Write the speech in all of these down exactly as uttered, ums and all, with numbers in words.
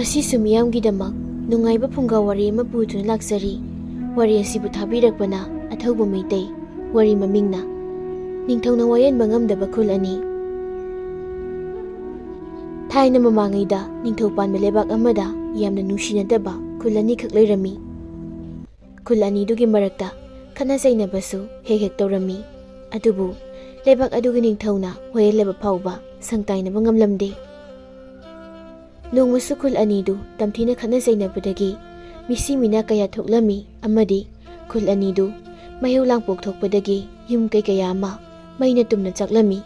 ꯉꯁꯤꯁꯨ ꯃꯤꯌꯥꯝꯒꯤꯗꯃꯛ ꯅꯨꯡꯉꯥꯏꯕ ꯐꯨꯡꯒꯥ ꯋꯥꯔꯤ ꯑꯃ ꯄꯨꯗꯨꯅ ꯂꯥꯛꯆꯔꯤ꯫ ꯋꯥꯔꯤ ꯑꯁꯤꯕꯨ ꯊꯥꯕꯤꯔꯛꯄꯅ ꯑꯊꯧꯕ ꯃꯩꯇꯩ꯫ ꯋꯥꯔꯤ ꯃꯃꯤꯡꯅ ꯅꯤꯡꯊꯧꯅ ꯋꯥꯌꯦꯟꯕ ꯉꯝꯗꯕ ꯈꯨꯜ ꯑꯅꯤ꯫ ꯊꯥꯏꯅ ꯃꯃꯥꯡꯉꯩꯗ ꯅꯤꯡꯊꯧ ꯄꯥꯟꯕ ꯂꯩꯕꯥꯛ ꯑꯃꯗ ꯌꯥꯝꯅ ꯅꯨꯡꯁꯤꯅꯗꯕ ꯈꯨꯜ ꯑꯅꯤꯈꯛ ꯂꯩꯔꯝꯃꯤ꯫ ꯈꯨꯜ ꯑꯅꯤꯗꯨꯒꯤ ꯃꯔꯛꯇ ꯈꯠꯅ ꯆꯩꯅꯕꯁꯨ ꯍꯦꯛ ꯍꯦꯛ ꯇꯧꯔꯝꯃꯤ꯫ ꯑꯗꯨꯕꯨ ꯂꯩꯕꯥꯛ ꯑꯗꯨꯒꯤ ꯅꯤꯡꯊꯧꯅ ꯋꯥꯌꯦꯜꯂꯕ ꯐꯥꯎꯕ ꯁꯪꯇꯥꯏꯅꯕ ꯉꯝꯂꯝꯗꯦ꯫ ꯅꯣꯡꯃꯁꯨ ꯈꯨꯜ ꯑꯅꯤꯗꯨ ꯇꯝꯊꯤꯅ ꯈꯠꯅ ꯆꯩꯅꯕꯗꯒꯤ ꯃꯤꯁꯤ ꯃꯤꯅꯥ ꯀꯌꯥ ꯊꯣꯛꯂꯝꯃꯤ ꯑꯃꯗꯤ ꯈꯨꯜ ꯑꯅꯤꯗꯨ ꯃꯩꯍꯧ ꯂꯥꯡꯄꯣꯛ ꯊꯣꯛꯄꯗꯒꯤ ꯌꯨꯝ ꯀꯩ ꯀꯌꯥ ꯑꯃ ꯃꯩꯅ ꯇꯨꯝꯅ ꯆꯥꯛꯂꯝꯃꯤ꯫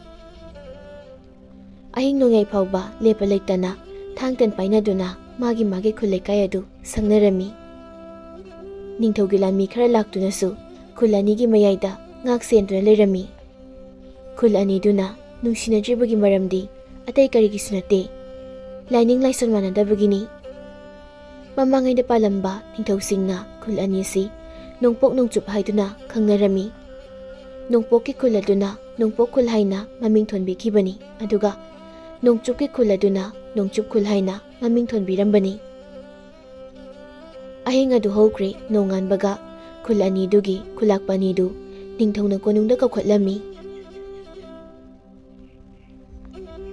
ꯑꯍꯤꯡ ꯅꯣꯡꯌꯥꯏ ꯐꯥꯎꯕ ꯂꯦꯞꯄ ꯂꯩꯇꯅ ꯊꯥꯡ ꯇꯟ ꯄꯥꯏꯅꯗꯨꯅ ꯃꯥꯒꯤ ꯃꯥꯒꯤ ꯈꯨꯜ ꯂꯩꯀꯥꯏ ꯑꯗꯨ ꯁꯪꯅꯔꯝꯃꯤ꯫ ꯅꯤꯡꯊꯧꯒꯤ ꯂꯥꯟꯃꯤ ꯈꯔ ꯂꯥꯛꯇꯨꯅꯁꯨ ꯈꯨꯜ ꯑꯅꯤꯒꯤ ꯃꯌꯥꯏꯗ ꯉꯥꯛ ꯁꯦꯟꯗꯨꯅ ꯂꯩꯔꯝꯃꯤ꯫ ꯈꯨꯜ ꯑꯅꯤꯗꯨꯅ ꯅꯨꯡꯁꯤꯅꯗ꯭ꯔꯤꯕꯒꯤ ꯃꯔꯝꯗꯤ ꯑꯇꯩ ꯀꯔꯤꯒꯤꯁꯨ ꯅꯠꯇꯦ, ꯂꯥꯏꯅꯤꯡ ꯂꯥꯏꯁꯣꯟ ꯃꯥꯟꯅꯗꯕꯒꯤꯅꯤ꯫ ꯃꯃꯥꯡꯉꯩꯗ ꯄꯥꯜꯂꯝꯕ ꯅꯤꯡꯊꯧꯁꯤꯡꯅ ꯈꯨꯜ ꯑꯅꯤꯁꯤ ꯅꯣꯡꯄꯣꯛ ꯅꯣꯡꯆꯨꯞ ꯍꯥꯏꯗꯨꯅ ꯈꯪꯅꯔꯝꯃꯤ꯫ ꯅꯣꯡꯄꯣꯛꯀꯤ ꯈꯨꯜ ꯑꯗꯨꯅ ꯅꯣꯡꯄꯣꯛ ꯈꯨꯜ ꯍꯥꯏꯅ ꯃꯃꯤꯡ ꯊꯣꯟꯕꯤꯈꯤꯕꯅꯤ, ꯑꯗꯨꯒ ꯅꯣꯡꯆꯨꯞꯀꯤ ꯈꯨꯜ ꯑꯗꯨꯅ ꯅꯣꯡꯆꯨꯞ ꯈꯨꯜ ꯍꯥꯏꯅ ꯃꯃꯤꯡ ꯊꯣꯟꯕꯤꯔꯝꯕꯅꯤ꯫ ꯑꯍꯤꯡ ꯑꯗꯨ ꯍꯧꯈ꯭ꯔꯦ꯫ ꯅꯣꯡꯉꯥꯟꯕꯒ ꯈꯨꯜ ꯑꯅꯤꯗꯨꯒꯤ ꯈꯨꯂꯥꯛꯄ ꯑꯅꯤꯗꯨ ꯅꯤꯡꯊꯧꯅ ꯀꯣꯅꯨꯡꯗ ꯀꯧꯈꯠꯂꯝꯃꯤ꯫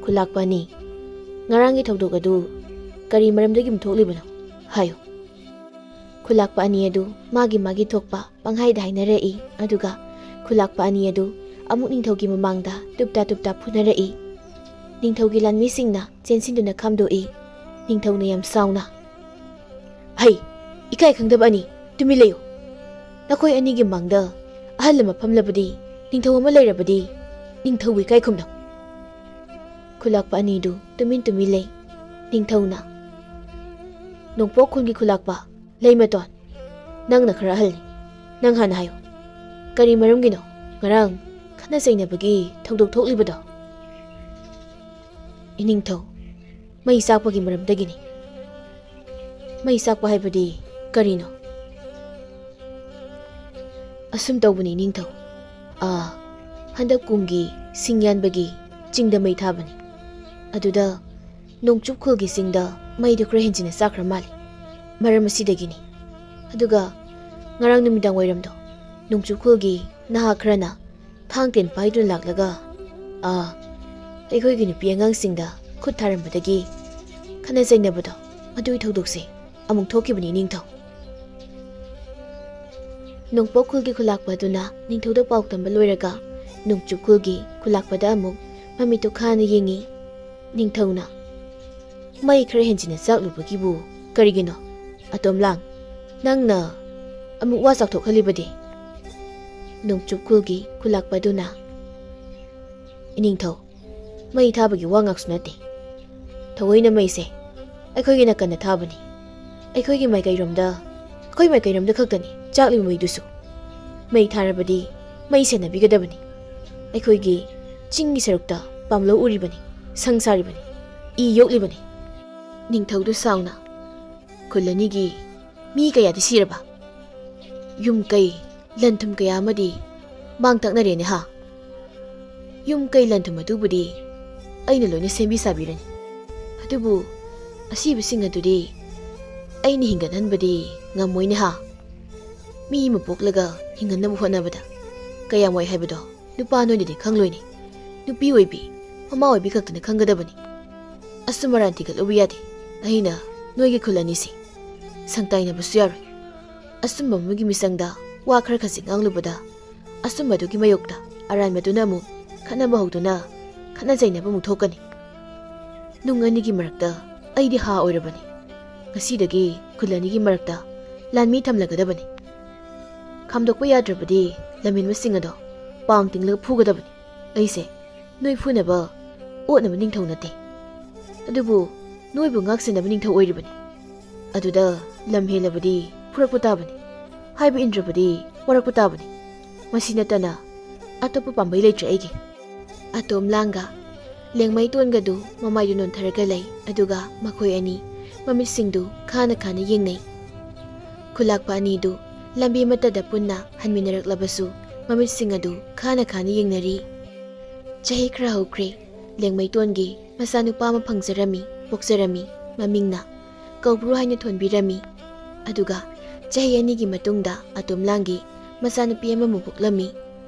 ꯈꯨꯂꯥꯛꯄ ꯑꯅꯤ, ꯉꯔꯥꯡꯒꯤ ꯊꯧꯗꯣꯛ ꯑꯗꯨ ꯀꯔꯤ ꯃꯔꯝꯗꯒꯤ ꯊꯣꯛꯂꯤꯕꯅꯣ? ꯍꯥꯏꯌꯨ꯫ ꯈꯨꯂꯥꯛꯄ ꯑꯅꯤ ꯑꯗꯨ ꯃꯥꯒꯤ ꯃꯥꯒꯤ ꯊꯣꯛꯄ ꯄꯪꯍꯥꯏꯗ ꯍꯥꯏꯅꯔꯛꯏ꯫ ꯑꯗꯨꯒ ꯈꯨꯂꯥꯛꯄ ꯑꯅꯤ ꯑꯗꯨ ꯑꯃꯨꯛ ꯅꯤꯡꯊꯧꯒꯤ ꯃꯃꯥꯡꯗ ꯇꯨꯞꯇꯥ ꯇꯨꯞꯇꯥ ꯐꯨꯅꯔꯛꯏ꯫ ꯅꯤꯡꯊꯧꯒꯤ ꯂꯥꯟꯃꯤꯁꯤꯡꯅ ꯆꯦꯟꯁꯤꯟꯗꯨꯅ ꯈꯥꯝꯗꯣꯛꯏ꯫ ꯅꯤꯡꯊꯧꯅ ꯌꯥꯝ ꯁꯥꯎꯅ, "ꯍꯩ, ꯏꯀꯥꯏ ꯈꯪꯗꯕ ꯑꯅꯤ, ꯇꯨꯃꯤꯟ ꯂꯩꯌꯨ꯫ ꯅꯈꯣꯏ ꯑꯅꯤꯒꯤ ꯃꯥꯡꯗ ꯑꯍꯜ ꯑꯃ ꯐꯝꯂꯕꯗꯤ, ꯅꯤꯡꯊꯧ ꯑꯃ ꯂꯩꯔꯕꯗꯤ, ꯅꯤꯡꯊꯧꯕꯨ ꯏꯀꯥꯏ ꯈꯨꯝꯅꯧ꯫" ꯈꯨꯂꯥꯛꯄ ꯑꯅꯤꯗꯨ ꯇꯨꯃꯤꯟ ꯇꯨꯃꯤꯟ ꯂꯩ꯫ ꯅꯤꯡꯊꯧꯅ, "ꯅꯣꯡꯄꯣꯛ ꯈꯨꯜꯒꯤ ꯈꯨꯂꯥꯛꯄ ꯂꯩꯃꯇꯣꯟ, ꯅꯪꯅ ꯈꯔ ꯑꯍꯜꯅꯤ, ꯅꯪ ꯍꯥꯟꯅ ꯍꯥꯏꯌꯨ꯫ ꯀꯔꯤ ꯃꯔꯝꯒꯤꯅꯣ ꯉꯔꯥꯡ ꯈꯠꯅ ꯆꯩꯅꯕꯒꯤ ꯊꯧꯗꯣꯛ ꯊꯣꯛꯂꯤꯕꯗꯣ?" "ꯏꯅꯤꯡꯊꯧ, ꯃꯩ ꯆꯥꯛꯄꯒꯤ ꯃꯔꯝꯗꯒꯤꯅꯤ꯫" "ꯃꯩ ꯆꯥꯛꯄ ꯍꯥꯏꯕꯗꯤ ꯀꯔꯤꯅꯣ?" "ꯑꯁꯨꯝ ꯇꯧꯕꯅꯤ ꯏꯅꯤꯡꯊꯧ, ꯑꯥ, ꯍꯟꯗꯛ ꯀꯨꯝꯒꯤ ꯁꯤꯡ ꯌꯥꯟꯕꯒꯤ ꯆꯤꯡꯗ ꯃꯩ ꯊꯥꯕꯅꯤ꯫ ꯑꯗꯨꯗ ꯅꯣꯡꯆꯨꯞ ꯈꯨꯜꯒꯤ ꯆꯤꯡꯗ ꯃꯩꯗꯨ ꯈꯔ ꯍꯦꯟꯖꯤꯟꯅ ꯆꯥꯛꯈ꯭ꯔ ꯃꯥꯜꯂꯤ꯫ ꯃꯔꯝ ꯑꯁꯤꯗꯒꯤꯅꯤ꯫ ꯑꯗꯨꯒ ꯉꯔꯥꯡ ꯅꯨꯃꯤꯗꯥꯡ ꯋꯥꯏꯔꯝꯗꯣ ꯅꯣꯡꯆꯨꯞ ꯈꯨꯜꯒꯤ ꯅꯍꯥ ꯈꯔꯅ ꯊꯥꯡ ꯇꯦꯟ ꯄꯥꯏꯗꯨꯅ ꯂꯥꯛꯂꯒ, ꯑꯥ, ꯑꯩꯈꯣꯏꯒꯤ ꯅꯨꯄꯤ ꯑꯉꯥꯡꯁꯤꯡꯗ ꯈꯨꯠ ꯊꯥꯔꯝꯕꯗꯒꯤ ꯈꯠꯅ ꯆꯩꯅꯕꯗꯣ, ꯑꯗꯨꯒꯤ ꯊꯧꯗꯣꯛꯁꯦ ꯑꯃꯨꯛ ꯊꯣꯛꯈꯤꯕꯅꯤ, ꯏꯅꯤꯡꯊꯧ꯫ ꯅꯣꯡꯄꯣꯛ ꯈꯨꯜꯒꯤ ꯈꯨꯂꯥꯛꯄ ꯑꯗꯨꯅ ꯅꯤꯡꯊꯧꯗ ꯄꯥꯎ ꯇꯝꯕ ꯂꯣꯏꯔꯒ ꯅꯣꯡꯆꯨꯞ ꯈꯨꯜꯒꯤ ꯈꯨꯂꯥꯛꯄꯗ ꯑꯃꯨꯛ ꯃꯃꯤꯠꯇꯨ ꯈꯥꯅ ꯌꯦꯡꯉꯤ꯫ ꯅꯤꯡꯊꯧꯅ, "ꯃꯩ ꯈꯔ ꯍꯦꯟꯖꯤꯟꯅ ꯆꯥꯛꯂꯨꯕꯒꯤꯕꯨ ꯀꯔꯤꯒꯤꯅꯣ? ꯑꯇꯣꯝꯂꯥꯡ, ꯅꯪꯅ ꯑꯃꯨꯛ ꯋꯥ ꯆꯥꯎꯊꯣꯛꯍꯜꯂꯤꯕꯗꯤ?" ꯅꯣꯡꯆꯨꯞ ꯈꯨꯜꯒꯤ ꯈꯨꯂꯥꯛꯄ ꯑꯗꯨꯅ, "ꯏꯅꯤꯡꯊꯧ, ꯃꯩ ꯊꯥꯕꯒꯤ ꯋꯥ ꯉꯥꯛꯁꯨ ꯅꯠꯇꯦ꯫ ꯊꯑꯣꯏꯅ ꯃꯩꯁꯦ ꯑꯩꯈꯣꯏꯒꯤ ꯅꯥꯀꯟꯗ ꯊꯥꯕꯅꯤ꯫ ꯑꯩꯈꯣꯏꯒꯤ ꯃꯥꯏꯀꯩꯔꯣꯝꯗ, ꯑꯩꯈꯣꯏ ꯃꯥꯏꯀꯩꯔꯣꯝꯗ ꯈꯛꯇꯅꯤ ꯆꯥꯛꯂꯤꯕ ꯃꯩꯗꯨꯁꯨ꯫ ꯃꯩ ꯊꯥꯔꯕꯗꯤ ꯃꯩ ꯁꯦꯟꯅꯕꯤꯒꯗꯕꯅꯤ꯫ ꯑꯩꯈꯣꯏꯒꯤ ꯆꯤꯡꯒꯤ ꯁꯔꯨꯛꯇ ꯄꯥꯝꯂꯧ ꯎꯔꯤꯕꯅꯤ, ꯁꯪ ꯁꯥꯔꯤꯕꯅꯤ, ꯏ ꯌꯣꯛꯂꯤꯕꯅꯤ꯫" ꯅꯤꯡꯊꯧꯗꯨ ꯁꯥꯎꯅ, "ꯈꯨꯜ ꯑꯅꯤꯒꯤ ꯃꯤ ꯀꯌꯥꯗꯤ ꯁꯤꯔꯕ? ꯌꯨꯝ ꯀꯩ, ꯂꯟ ꯊꯨꯝ ꯀꯌꯥ ꯑꯃꯗꯤ ꯃꯥꯡ ꯇꯥꯛꯅꯔꯦꯅꯦ ꯍꯥ? ꯌꯨꯝ ꯀꯩ ꯂꯟ ꯊꯨꯝ ꯑꯗꯨꯕꯨꯗꯤ ꯑꯩꯅ ꯂꯣꯏꯅ ꯁꯦꯝꯕꯤ ꯁꯥꯕꯤꯔꯅꯤ꯫ ꯑꯗꯨꯕꯨ ꯑꯁꯤꯕꯁꯤꯡ ꯑꯗꯨꯗꯤ ꯑꯩꯅ ꯍꯤꯡꯒꯠꯍꯟꯕꯗꯤ ꯉꯝꯃꯣꯏꯅꯦ ꯍꯥ? ꯃꯤ ꯑꯃ ꯄꯣꯛꯂꯒ ꯍꯤꯡꯍꯟꯅꯕ ꯍꯣꯠꯅꯕꯗ ꯀꯌꯥꯝ ꯋꯥꯏ ꯍꯥꯏꯕꯗꯣ ꯅꯨꯄꯥ ꯅꯣꯏꯅꯗꯤ ꯈꯪꯂꯣꯏꯅꯦ꯫ ꯅꯨꯄꯤ ꯑꯣꯏꯕꯤ, ꯃꯃꯥ ꯑꯣꯏꯕꯤ ꯈꯛꯇꯅ ꯈꯪꯒꯗꯕꯅꯤ꯫ ꯑꯆꯨꯝ ꯑꯔꯥꯟ ꯊꯤꯒꯠꯂꯨꯕ ꯌꯥꯗꯦ꯫ ꯑꯩꯅ ꯅꯣꯏꯒꯤ ꯈꯨꯜ ꯑꯅꯤꯁꯤ ꯁꯪꯇꯥꯏꯅꯕꯁꯨ ꯌꯥꯔꯣꯏ꯫ ꯑꯆꯨꯝꯕ ꯑꯃꯒꯤ ꯃꯤꯆꯪꯗ ꯋꯥ ꯈꯔ ꯈꯖꯤꯛ ꯉꯥꯡꯂꯨꯕꯗ, ꯑꯆꯨꯝꯕꯗꯨꯒꯤ ꯃꯥꯌꯣꯛꯇ ꯑꯔꯥꯟꯕꯗꯨꯅ ꯑꯃꯨꯛ ꯈꯠꯅꯕ ꯍꯧꯗꯨꯅ ꯈꯠꯅ ꯆꯩꯅꯕ ꯑꯃꯨꯛ ꯊꯣꯛꯀꯅꯤ꯫ ꯅꯨꯡ ꯑꯅꯤꯒꯤ ꯃꯔꯛꯇ ꯑꯩꯗꯤ ꯍꯥ ꯑꯣꯏꯔꯕꯅꯤ꯫ ꯉꯁꯤꯗꯒꯤ ꯈꯨꯜ ꯑꯅꯤꯒꯤ ꯃꯔꯛꯇ ꯂꯥꯟꯃꯤ ꯊꯝꯂꯒꯗꯕꯅꯤ꯫ ꯈꯥꯝꯗꯣꯛꯄ ꯌꯥꯗ꯭ꯔꯕꯗꯤ ꯂꯝꯍꯦꯟꯕꯁꯤꯡ ꯑꯗꯣ ꯄꯥꯡ ꯇꯤꯡꯂꯒ ꯐꯨꯒꯗꯕꯅꯤ꯫ ꯑꯩꯁꯦ ꯅꯣꯏ ꯐꯨꯅꯕ, ꯑꯣꯠꯅꯕ ꯅꯤꯡꯊꯧ ꯅꯠꯇꯦ꯫ ꯑꯗꯨꯕꯨ ꯅꯣꯏꯕꯨ ꯉꯥꯛ ꯁꯦꯟꯅꯕ ꯅꯤꯡꯊꯧ ꯑꯣꯏꯔꯤꯕꯅꯤ꯫ ꯑꯗꯨꯗ ꯂꯝ ꯍꯦꯜꯂꯕꯗꯤ ꯐꯨꯔꯛꯄ ꯇꯥꯕꯅꯤ, ꯍꯥꯏꯕ ꯏꯟꯗ꯭ꯔꯕꯗꯤ ꯋꯥꯔꯛꯄ ꯇꯥꯕꯅꯤ꯫ ꯃꯁꯤ ꯅꯠꯇꯅ ꯑꯇꯣꯞꯄ ꯄꯥꯝꯕꯩ ꯂꯩꯇ꯭ꯔꯦ ꯑꯩꯒꯤ꯫" ꯑꯇꯣꯝ ꯂꯥꯡꯒ ꯂꯦꯡꯃꯩꯇꯣꯟꯒꯗꯨ ꯃꯃꯥꯏꯗꯨ ꯅꯣꯟꯊꯔꯒ ꯂꯩ, ꯑꯗꯨꯒ ꯃꯈꯣꯏ ꯑꯅꯤ ꯃꯃꯤꯠꯁꯤꯡꯗꯨ ꯈꯥꯅ ꯈꯥꯅ ꯌꯦꯡꯅꯩ꯫ ꯈꯨꯂꯥꯛꯄ ꯑꯅꯤꯗꯨ ꯂꯝꯕꯤ ꯑꯃꯠꯇꯗ ꯄꯨꯟꯅ ꯍꯟꯃꯤꯟꯅꯔꯛꯂꯕꯁꯨ ꯃꯃꯤꯠꯁꯤꯡ ꯑꯗꯨ ꯈꯥꯅ ꯈꯥꯅ ꯌꯦꯡꯅꯔꯤ꯫ ꯆꯍꯤ ꯈꯔ ꯍꯧꯈ꯭ꯔꯦ꯫ ꯂꯦꯡꯃꯩꯇꯣꯟꯒꯤ ꯃꯆꯥꯅꯨꯄꯥ ꯑꯃ ꯐꯪꯖꯔꯝꯃꯤ, ꯄꯣꯛꯆꯔꯝꯃꯤ꯫ ꯃꯃꯤꯡꯅ ꯀꯧꯕ꯭ꯔꯨ ꯍꯥꯏꯅ ꯊꯣꯟꯕꯤꯔꯝꯃꯤ꯫ ꯑꯗꯨꯒ ꯆꯍꯤ ꯑꯅꯤꯒꯤ ꯃꯇꯨꯡꯗ ꯑꯇꯣꯝꯂꯥꯡꯒꯤ ꯃꯆꯥꯅꯨꯄꯤ ꯑꯃꯃꯨꯛ ꯄꯣꯛꯂꯝꯃꯤ꯫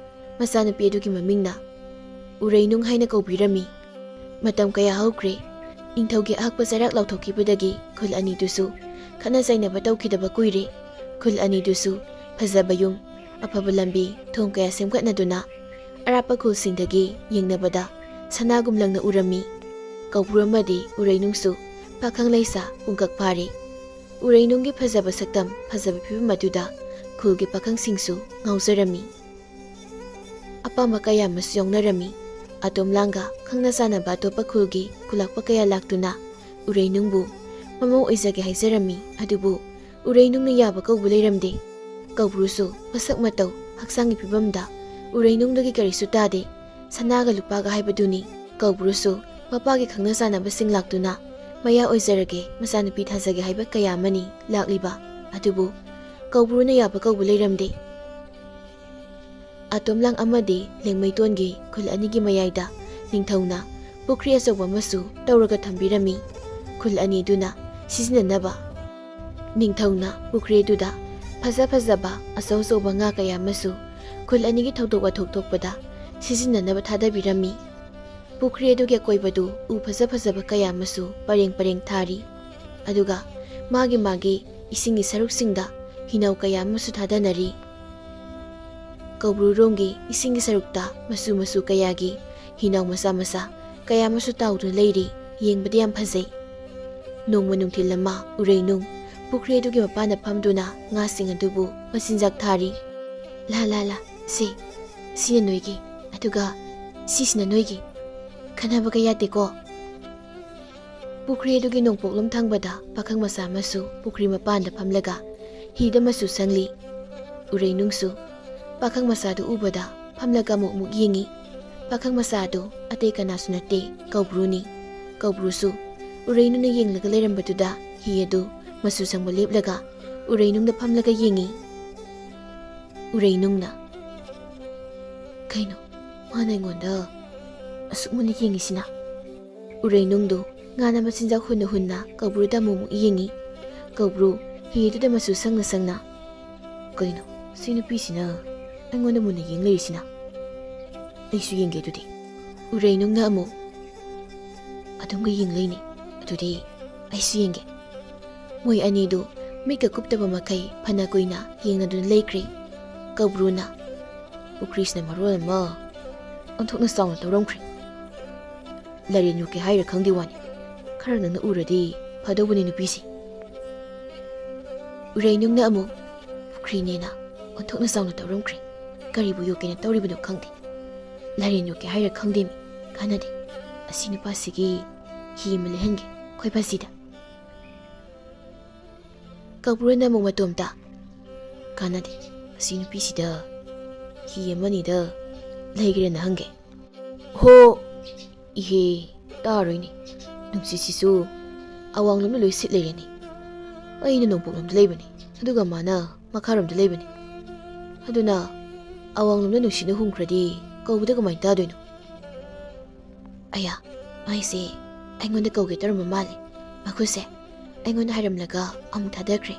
ꯃꯆꯥꯅꯨꯄꯤ ꯑꯗꯨꯒꯤ ꯃꯃꯤꯡꯅ ꯎꯔꯩꯅꯨꯡ ꯍꯥꯏꯅ ꯀꯧꯕꯤꯔꯝꯃꯤ꯫ ꯃꯇꯝ ꯀꯌꯥ ꯍꯧꯈ꯭ꯔꯦ꯫ ꯅꯤꯡꯊꯧꯒꯤ ꯑꯍꯛꯄ ꯆꯩꯔꯥꯛ ꯂꯥꯎꯊꯣꯛꯈꯤꯕꯗꯒꯤ ꯈꯨꯜ ꯑꯅꯤꯗꯨꯁꯨ ꯈꯠꯅ ꯆꯩꯅꯕ ꯇꯧꯈꯤꯗꯕ ꯀꯨꯏꯔꯦ꯫ ꯈꯨꯜ ꯑꯅꯤꯗꯨꯁꯨ ꯐꯖꯕ ꯌꯨꯝ, ꯑꯐꯕ ꯂꯝꯕꯤ, ꯊꯣꯡ ꯀꯌꯥ ꯁꯦꯝꯒꯠꯅꯗꯨꯅ ꯑꯔꯥꯞꯄ ꯈꯨꯜꯁꯤꯡꯗꯒꯤ ꯌꯦꯡꯅꯕꯗ ꯁꯅꯥꯒꯨꯝ ꯂꯪꯅ ꯎꯔꯝꯃꯤ꯫ ꯀꯧꯕ꯭ꯔꯨ ꯑꯃꯗꯤ ꯎꯔꯩꯅꯨꯡꯁꯨ ꯄꯥꯈꯪ ꯂꯩꯁꯥ ꯄꯨꯡꯀꯛ ꯐꯥꯔꯦ꯫ ꯎꯔꯩꯅꯨꯡꯒꯤ ꯐꯖꯕ ꯁꯛꯇꯝ, ꯐꯖꯕ ꯐꯤꯕꯝ ꯑꯗꯨꯗ ꯈꯨꯜꯒꯤ ꯄꯥꯈꯪꯁꯤꯡꯁꯨ ꯉꯥꯎꯖꯔꯝꯃꯤ꯫ ꯑꯄꯥꯝꯕ ꯀꯌꯥ ꯑꯃꯁꯨ ꯌꯥꯎꯅꯔꯝꯃꯤ꯫ ꯑꯇꯣꯝꯂꯥꯡꯒ ꯈꯪꯅ ꯆꯥꯟꯅꯕ ꯑꯇꯣꯞꯄ ꯈꯨꯜꯒꯤ ꯈꯨꯂꯥꯛꯄ ꯀꯌꯥ ꯂꯥꯛꯇꯨꯅ ꯎꯔꯩꯅꯨꯡꯕꯨ ꯃꯃꯧ ꯑꯣꯏꯖꯒꯦ ꯍꯥꯏꯖꯔꯝꯃꯤ꯫ ꯑꯗꯨꯕꯨ ꯎꯔꯩꯅꯨꯡꯅ ꯌꯥꯕ ꯀꯧꯕ ꯂꯩꯔꯝꯗꯦ꯫ ꯀꯧꯕ꯭ꯔꯨꯁꯨ ꯃꯁꯛ ꯃꯇꯧ, ꯍꯛꯆꯥꯡꯒꯤ ꯐꯤꯕꯝꯗ ꯎꯔꯩꯅꯨꯡꯗꯒꯤ ꯀꯔꯤꯁꯨ ꯇꯥꯗꯦ꯫ ꯁꯅꯥꯒ ꯂꯨꯄꯥꯒ ꯍꯥꯏꯕꯗꯨꯅꯤ꯫ ꯀꯧꯕ꯭ꯔꯨꯁꯨ ꯃꯄꯥꯒꯤ ꯈꯪꯅ ꯆꯥꯟꯅꯕꯁꯤꯡ ꯂꯥꯛꯇꯨꯅ ꯃꯌꯥ ꯑꯣꯏꯖꯔꯒꯦ, ꯃꯆꯥꯅꯨꯄꯤ ꯊꯥꯖꯒꯦ ꯍꯥꯏꯕ ꯀꯌꯥ ꯑꯃꯅꯤ ꯂꯥꯛꯂꯤꯕ꯫ ꯑꯗꯨꯕꯨ ꯀꯧꯕ꯭ꯔꯨꯅ ꯌꯥꯕ ꯀꯧꯕ ꯂꯩꯔꯝꯗꯦ꯫ ꯑꯇꯣꯝꯂꯥꯡ ꯑꯃꯗꯤ ꯂꯦꯡꯃꯩꯇꯣꯟꯒꯤ ꯈꯨꯜ ꯑꯅꯤꯒꯤ ꯃꯌꯥꯏꯗ ꯅꯤꯡꯊꯧꯅ ꯄꯨꯈ꯭ꯔꯤ ꯑꯆꯧꯕ ꯑꯃꯁꯨ ꯇꯧꯔꯒ ꯊꯝꯕꯤꯔꯝꯃꯤ꯫ ꯈꯨꯜ ꯑꯅꯤꯗꯨꯅ ꯁꯤꯖꯤꯟꯅꯅꯕ꯫ ꯅꯤꯡꯊꯧꯅ ꯄꯨꯈ꯭ꯔꯤ ꯑꯗꯨꯗ ꯐꯖ ꯐꯖꯕ ꯑꯆꯧ ꯑꯆꯧꯕ ꯉꯥ ꯀꯌꯥ ꯑꯃꯁꯨ ꯈꯨꯜ ꯑꯅꯤꯒꯤ ꯊꯧꯗꯣꯛ ꯋꯥꯊꯣꯛ ꯊꯣꯛꯄꯗ ꯁꯤꯖꯤꯟꯅꯅꯕ ꯊꯥꯗꯕꯤꯔꯝꯃꯤ꯫ ꯄꯨꯈ꯭ꯔꯤ ꯑꯗꯨꯒꯤ ꯑꯀꯣꯏꯕꯗꯨ ꯎ ꯐꯖ ꯐꯖꯕ ꯀꯌꯥ ꯑꯃꯁꯨ ꯄꯔꯦꯡ ꯄꯔꯦꯡ ꯊꯥꯔꯤ꯫ ꯑꯗꯨꯒ ꯃꯥꯒꯤ ꯃꯥꯒꯤ ꯏꯁꯤꯡꯒꯤ ꯁꯔꯨꯛꯁꯤꯡꯗ ꯍꯤꯅꯧ ꯀꯌꯥ ꯑꯃꯁꯨ ꯊꯥꯗꯅꯔꯤ꯫ ꯀꯧꯕ꯭ꯔꯨꯔꯣꯝꯒꯤ ꯏꯁꯤꯡꯒꯤ ꯁꯔꯨꯛꯇ ꯃꯆꯨ ꯃꯆꯨ ꯀꯌꯥꯒꯤ ꯍꯤꯅꯧ ꯃꯆꯥ ꯃꯆꯥ ꯀꯌꯥ ꯑꯃꯁꯨ ꯇꯥꯎꯗꯨꯅ ꯂꯩꯔꯤ꯫ ꯌꯦꯡꯕꯗ ꯌꯥꯝ ꯐꯖꯩ꯫ ꯅꯣꯡꯃ ꯅꯨꯡꯊꯤꯜ ꯑꯃ ꯎꯔꯩꯅꯨꯡ ꯄꯨꯈ꯭ꯔꯤ ꯑꯗꯨꯒꯤ ꯃꯄꯥꯟꯗ ꯐꯝꯗꯨꯅ ꯉꯥꯁꯤꯡ ꯑꯗꯨꯕꯨ ꯃꯆꯤꯟꯖꯥꯛ ꯊꯥꯔꯤ꯫ "ꯂꯥ, ꯂꯥ, ꯂꯥ, ꯁꯦ, ꯁꯤꯅ ꯅꯣꯏꯒꯤ, ꯑꯗꯨꯒ ꯁꯤꯁꯤꯅ ꯅꯣꯏꯒꯤ꯫ ꯈꯟꯅꯕꯒ ꯌꯥꯗꯦꯀꯣ?" ꯄꯨꯈ꯭ꯔꯤ ꯑꯗꯨꯒꯤ ꯅꯣꯡꯄꯣꯛꯂꯣꯝ ꯊꯪꯕꯗ ꯄꯥꯈꯪ ꯃꯆꯥ ꯑꯃꯁꯨ ꯄꯨꯈ꯭ꯔꯤ ꯃꯄꯥꯟꯗ ꯐꯝꯂꯒ ꯍꯤꯗ ꯃꯆꯨ ꯁꯪꯂꯤ꯫ ꯎꯔꯩꯅꯨꯡꯁꯨ ꯄꯥꯈꯪ ꯃꯆꯥꯗꯨ ꯎꯕꯗ ꯐꯝꯂꯒ ꯑꯃꯨꯛ ꯑꯃꯨꯛ ꯌꯦꯡꯉꯤ꯫ ꯄꯥꯈꯪ ꯃꯆꯥ ꯑꯗꯨ ꯑꯇꯩ ꯀꯅꯥꯁꯨ ꯅꯠꯇꯦ, ꯀꯧꯕ꯭ꯔꯨꯅꯤ꯫ ꯀꯧꯕ꯭ꯔꯨꯁꯨ ꯎꯔꯩꯅꯨꯅ ꯌꯦꯡꯂꯒ ꯂꯩꯔꯝꯕꯗꯨꯗ ꯍꯤ ꯑꯗꯨ ꯃꯆꯨ ꯁꯪꯕ ꯂꯦꯞꯂꯒ ꯎꯔꯩꯅꯨꯡꯗ ꯐꯝꯂꯒ ꯌꯦꯡꯉꯤ꯫ ꯎꯔꯩꯅꯨꯡꯅ, "ꯀꯩꯅꯣ, ꯃꯥꯅ ꯑꯩꯉꯣꯟꯗ ꯑꯁꯨꯛ ꯃꯨꯟꯅ ꯌꯦꯡꯉꯤꯁꯤꯅ?" ꯎꯔꯩꯅꯨꯡꯗꯨ ꯉꯥꯅ ꯃꯆꯤꯟꯖꯥꯛ ꯍꯨꯟꯅ ꯍꯨꯟꯅ ꯀꯧꯕ꯭ꯔꯨꯗ ꯑꯃꯨꯛ ꯑꯃꯨꯛ ꯌꯦꯡꯉꯤ꯫ ꯀꯧꯕ꯭ꯔꯨ ꯍꯤꯗꯨꯗ ꯃꯆꯨ ꯁꯪꯅ ꯁꯪꯅ, "ꯀꯩꯅꯣ, ꯁꯤ ꯅꯨꯄꯤꯁꯤꯅ ꯑꯩꯉꯣꯟꯗ ꯃꯨꯟꯅ ꯌꯦꯡ ꯂꯩꯔꯤꯁꯤꯅ? ꯑꯩꯁꯨ ꯌꯦꯡꯒꯦ ꯑꯗꯨꯗꯤ꯫" ꯎꯔꯩꯅꯨꯡꯅ ꯑꯃꯨꯛ, "ꯑꯗꯨꯝꯒ ꯌꯦꯡ ꯂꯩꯅꯤ, ꯑꯗꯨꯗꯤ ꯑꯩꯁꯨ ꯌꯦꯡꯒꯦ꯫" ꯃꯣꯏ ꯑꯅꯤꯗꯨ ꯃꯤꯠꯀ ꯀꯨꯞꯇꯕ ꯃꯈꯩ ꯐꯅ ꯀꯨꯏꯅ ꯌꯦꯡꯅꯗꯨꯅ ꯂꯩꯈ꯭ꯔꯦ꯫ ꯀꯧꯕ꯭ꯔꯨꯅ, "ꯄꯨꯈ꯭ꯔꯤꯁꯤꯅ ꯃꯔꯣꯜ ꯑꯃ ꯑꯣꯟꯊꯣꯛꯅ ꯆꯥꯎꯅ ꯇꯧꯔꯝꯈ꯭ꯔꯦ꯫ ꯂꯥꯏꯔꯦꯟ ꯌꯣꯛꯀꯦ ꯍꯥꯏꯔ ꯈꯪꯗꯦ ꯋꯥꯅꯤ꯫ ꯈꯔ ꯅꯪꯅ ꯎꯔꯗꯤ ꯐꯗꯧꯕꯅꯤ ꯅꯨꯄꯤꯁꯦ꯫" ꯎꯔꯩꯅꯨꯡꯅ ꯑꯃꯨꯛ, "ꯄꯨꯈ꯭ꯔꯤꯅꯦꯅ ꯑꯣꯟꯊꯣꯛꯅ ꯆꯥꯎꯅ ꯇꯧꯔꯝꯈ꯭ꯔꯦ꯫ ꯀꯔꯤꯕꯨ ꯌꯣꯛꯀꯦꯅ ꯇꯧꯔꯤꯕꯅꯣ ꯈꯪꯗꯦ꯫ ꯂꯥꯏꯔꯦꯟ ꯌꯣꯛꯀꯦ ꯍꯥꯏꯔ ꯈꯪꯗꯦꯃꯤ꯫ ꯀꯥꯟꯅꯗꯦ꯫ ꯑꯁꯤ ꯅꯨꯄꯥꯁꯤꯒꯤ ꯍꯤ ꯑꯃ ꯂꯩꯍꯟꯒꯦ ꯈꯣꯏꯕꯥꯁꯤꯗ꯫" ꯀꯧꯕ꯭ꯔꯨꯅ ꯑꯃꯨꯛ ꯃꯇꯣꯝꯇ, "ꯀꯥꯟꯅꯗꯦ, ꯑꯁꯤ ꯅꯨꯄꯤꯁꯤꯗ ꯍꯤ ꯑꯃꯅꯤꯗ ꯂꯩꯒꯦꯔꯅ ꯍꯪꯒꯦ꯫" "ꯍꯣ, ꯏꯍꯦ, ꯇꯥꯔꯣꯏꯅꯦ꯫ ꯅꯨꯡꯁꯤꯠꯁꯤꯁꯨ ꯑꯋꯥꯡꯂꯣꯝꯗ ꯂꯣꯏ ꯁꯤꯠ ꯂꯩꯔꯦꯅꯦ꯫ ꯑꯩꯅ ꯅꯣꯡꯄꯣꯛꯂꯣꯝꯗ ꯂꯩꯕꯅꯦ, ꯑꯗꯨꯒ ꯃꯥꯅ ꯃꯈꯥꯔꯣꯝꯗ ꯂꯩꯕꯅꯦ꯫ ꯑꯗꯨꯅ ꯑꯋꯥꯡꯂꯣꯝꯗ ꯅꯨꯡꯁꯤꯠꯅ ꯍꯨꯝꯈ꯭ꯔꯗꯤ ꯀꯧꯕꯗ ꯀꯃꯥꯏꯅ ꯇꯥꯗꯣꯏꯅꯣ? ꯑꯌꯥ, ꯃꯥꯏꯁꯦ ꯑꯩꯉꯣꯟꯗ ꯀꯧꯒꯦ ꯇꯧꯔꯝꯕ ꯃꯥꯜꯂꯦ꯫ ꯃꯈꯨꯠꯁꯦ ꯑꯩꯉꯣꯟꯗ ꯍꯥꯏꯔꯝꯂꯒ ꯑꯃꯨꯛ ꯊꯥꯗꯈ꯭ꯔꯦ꯫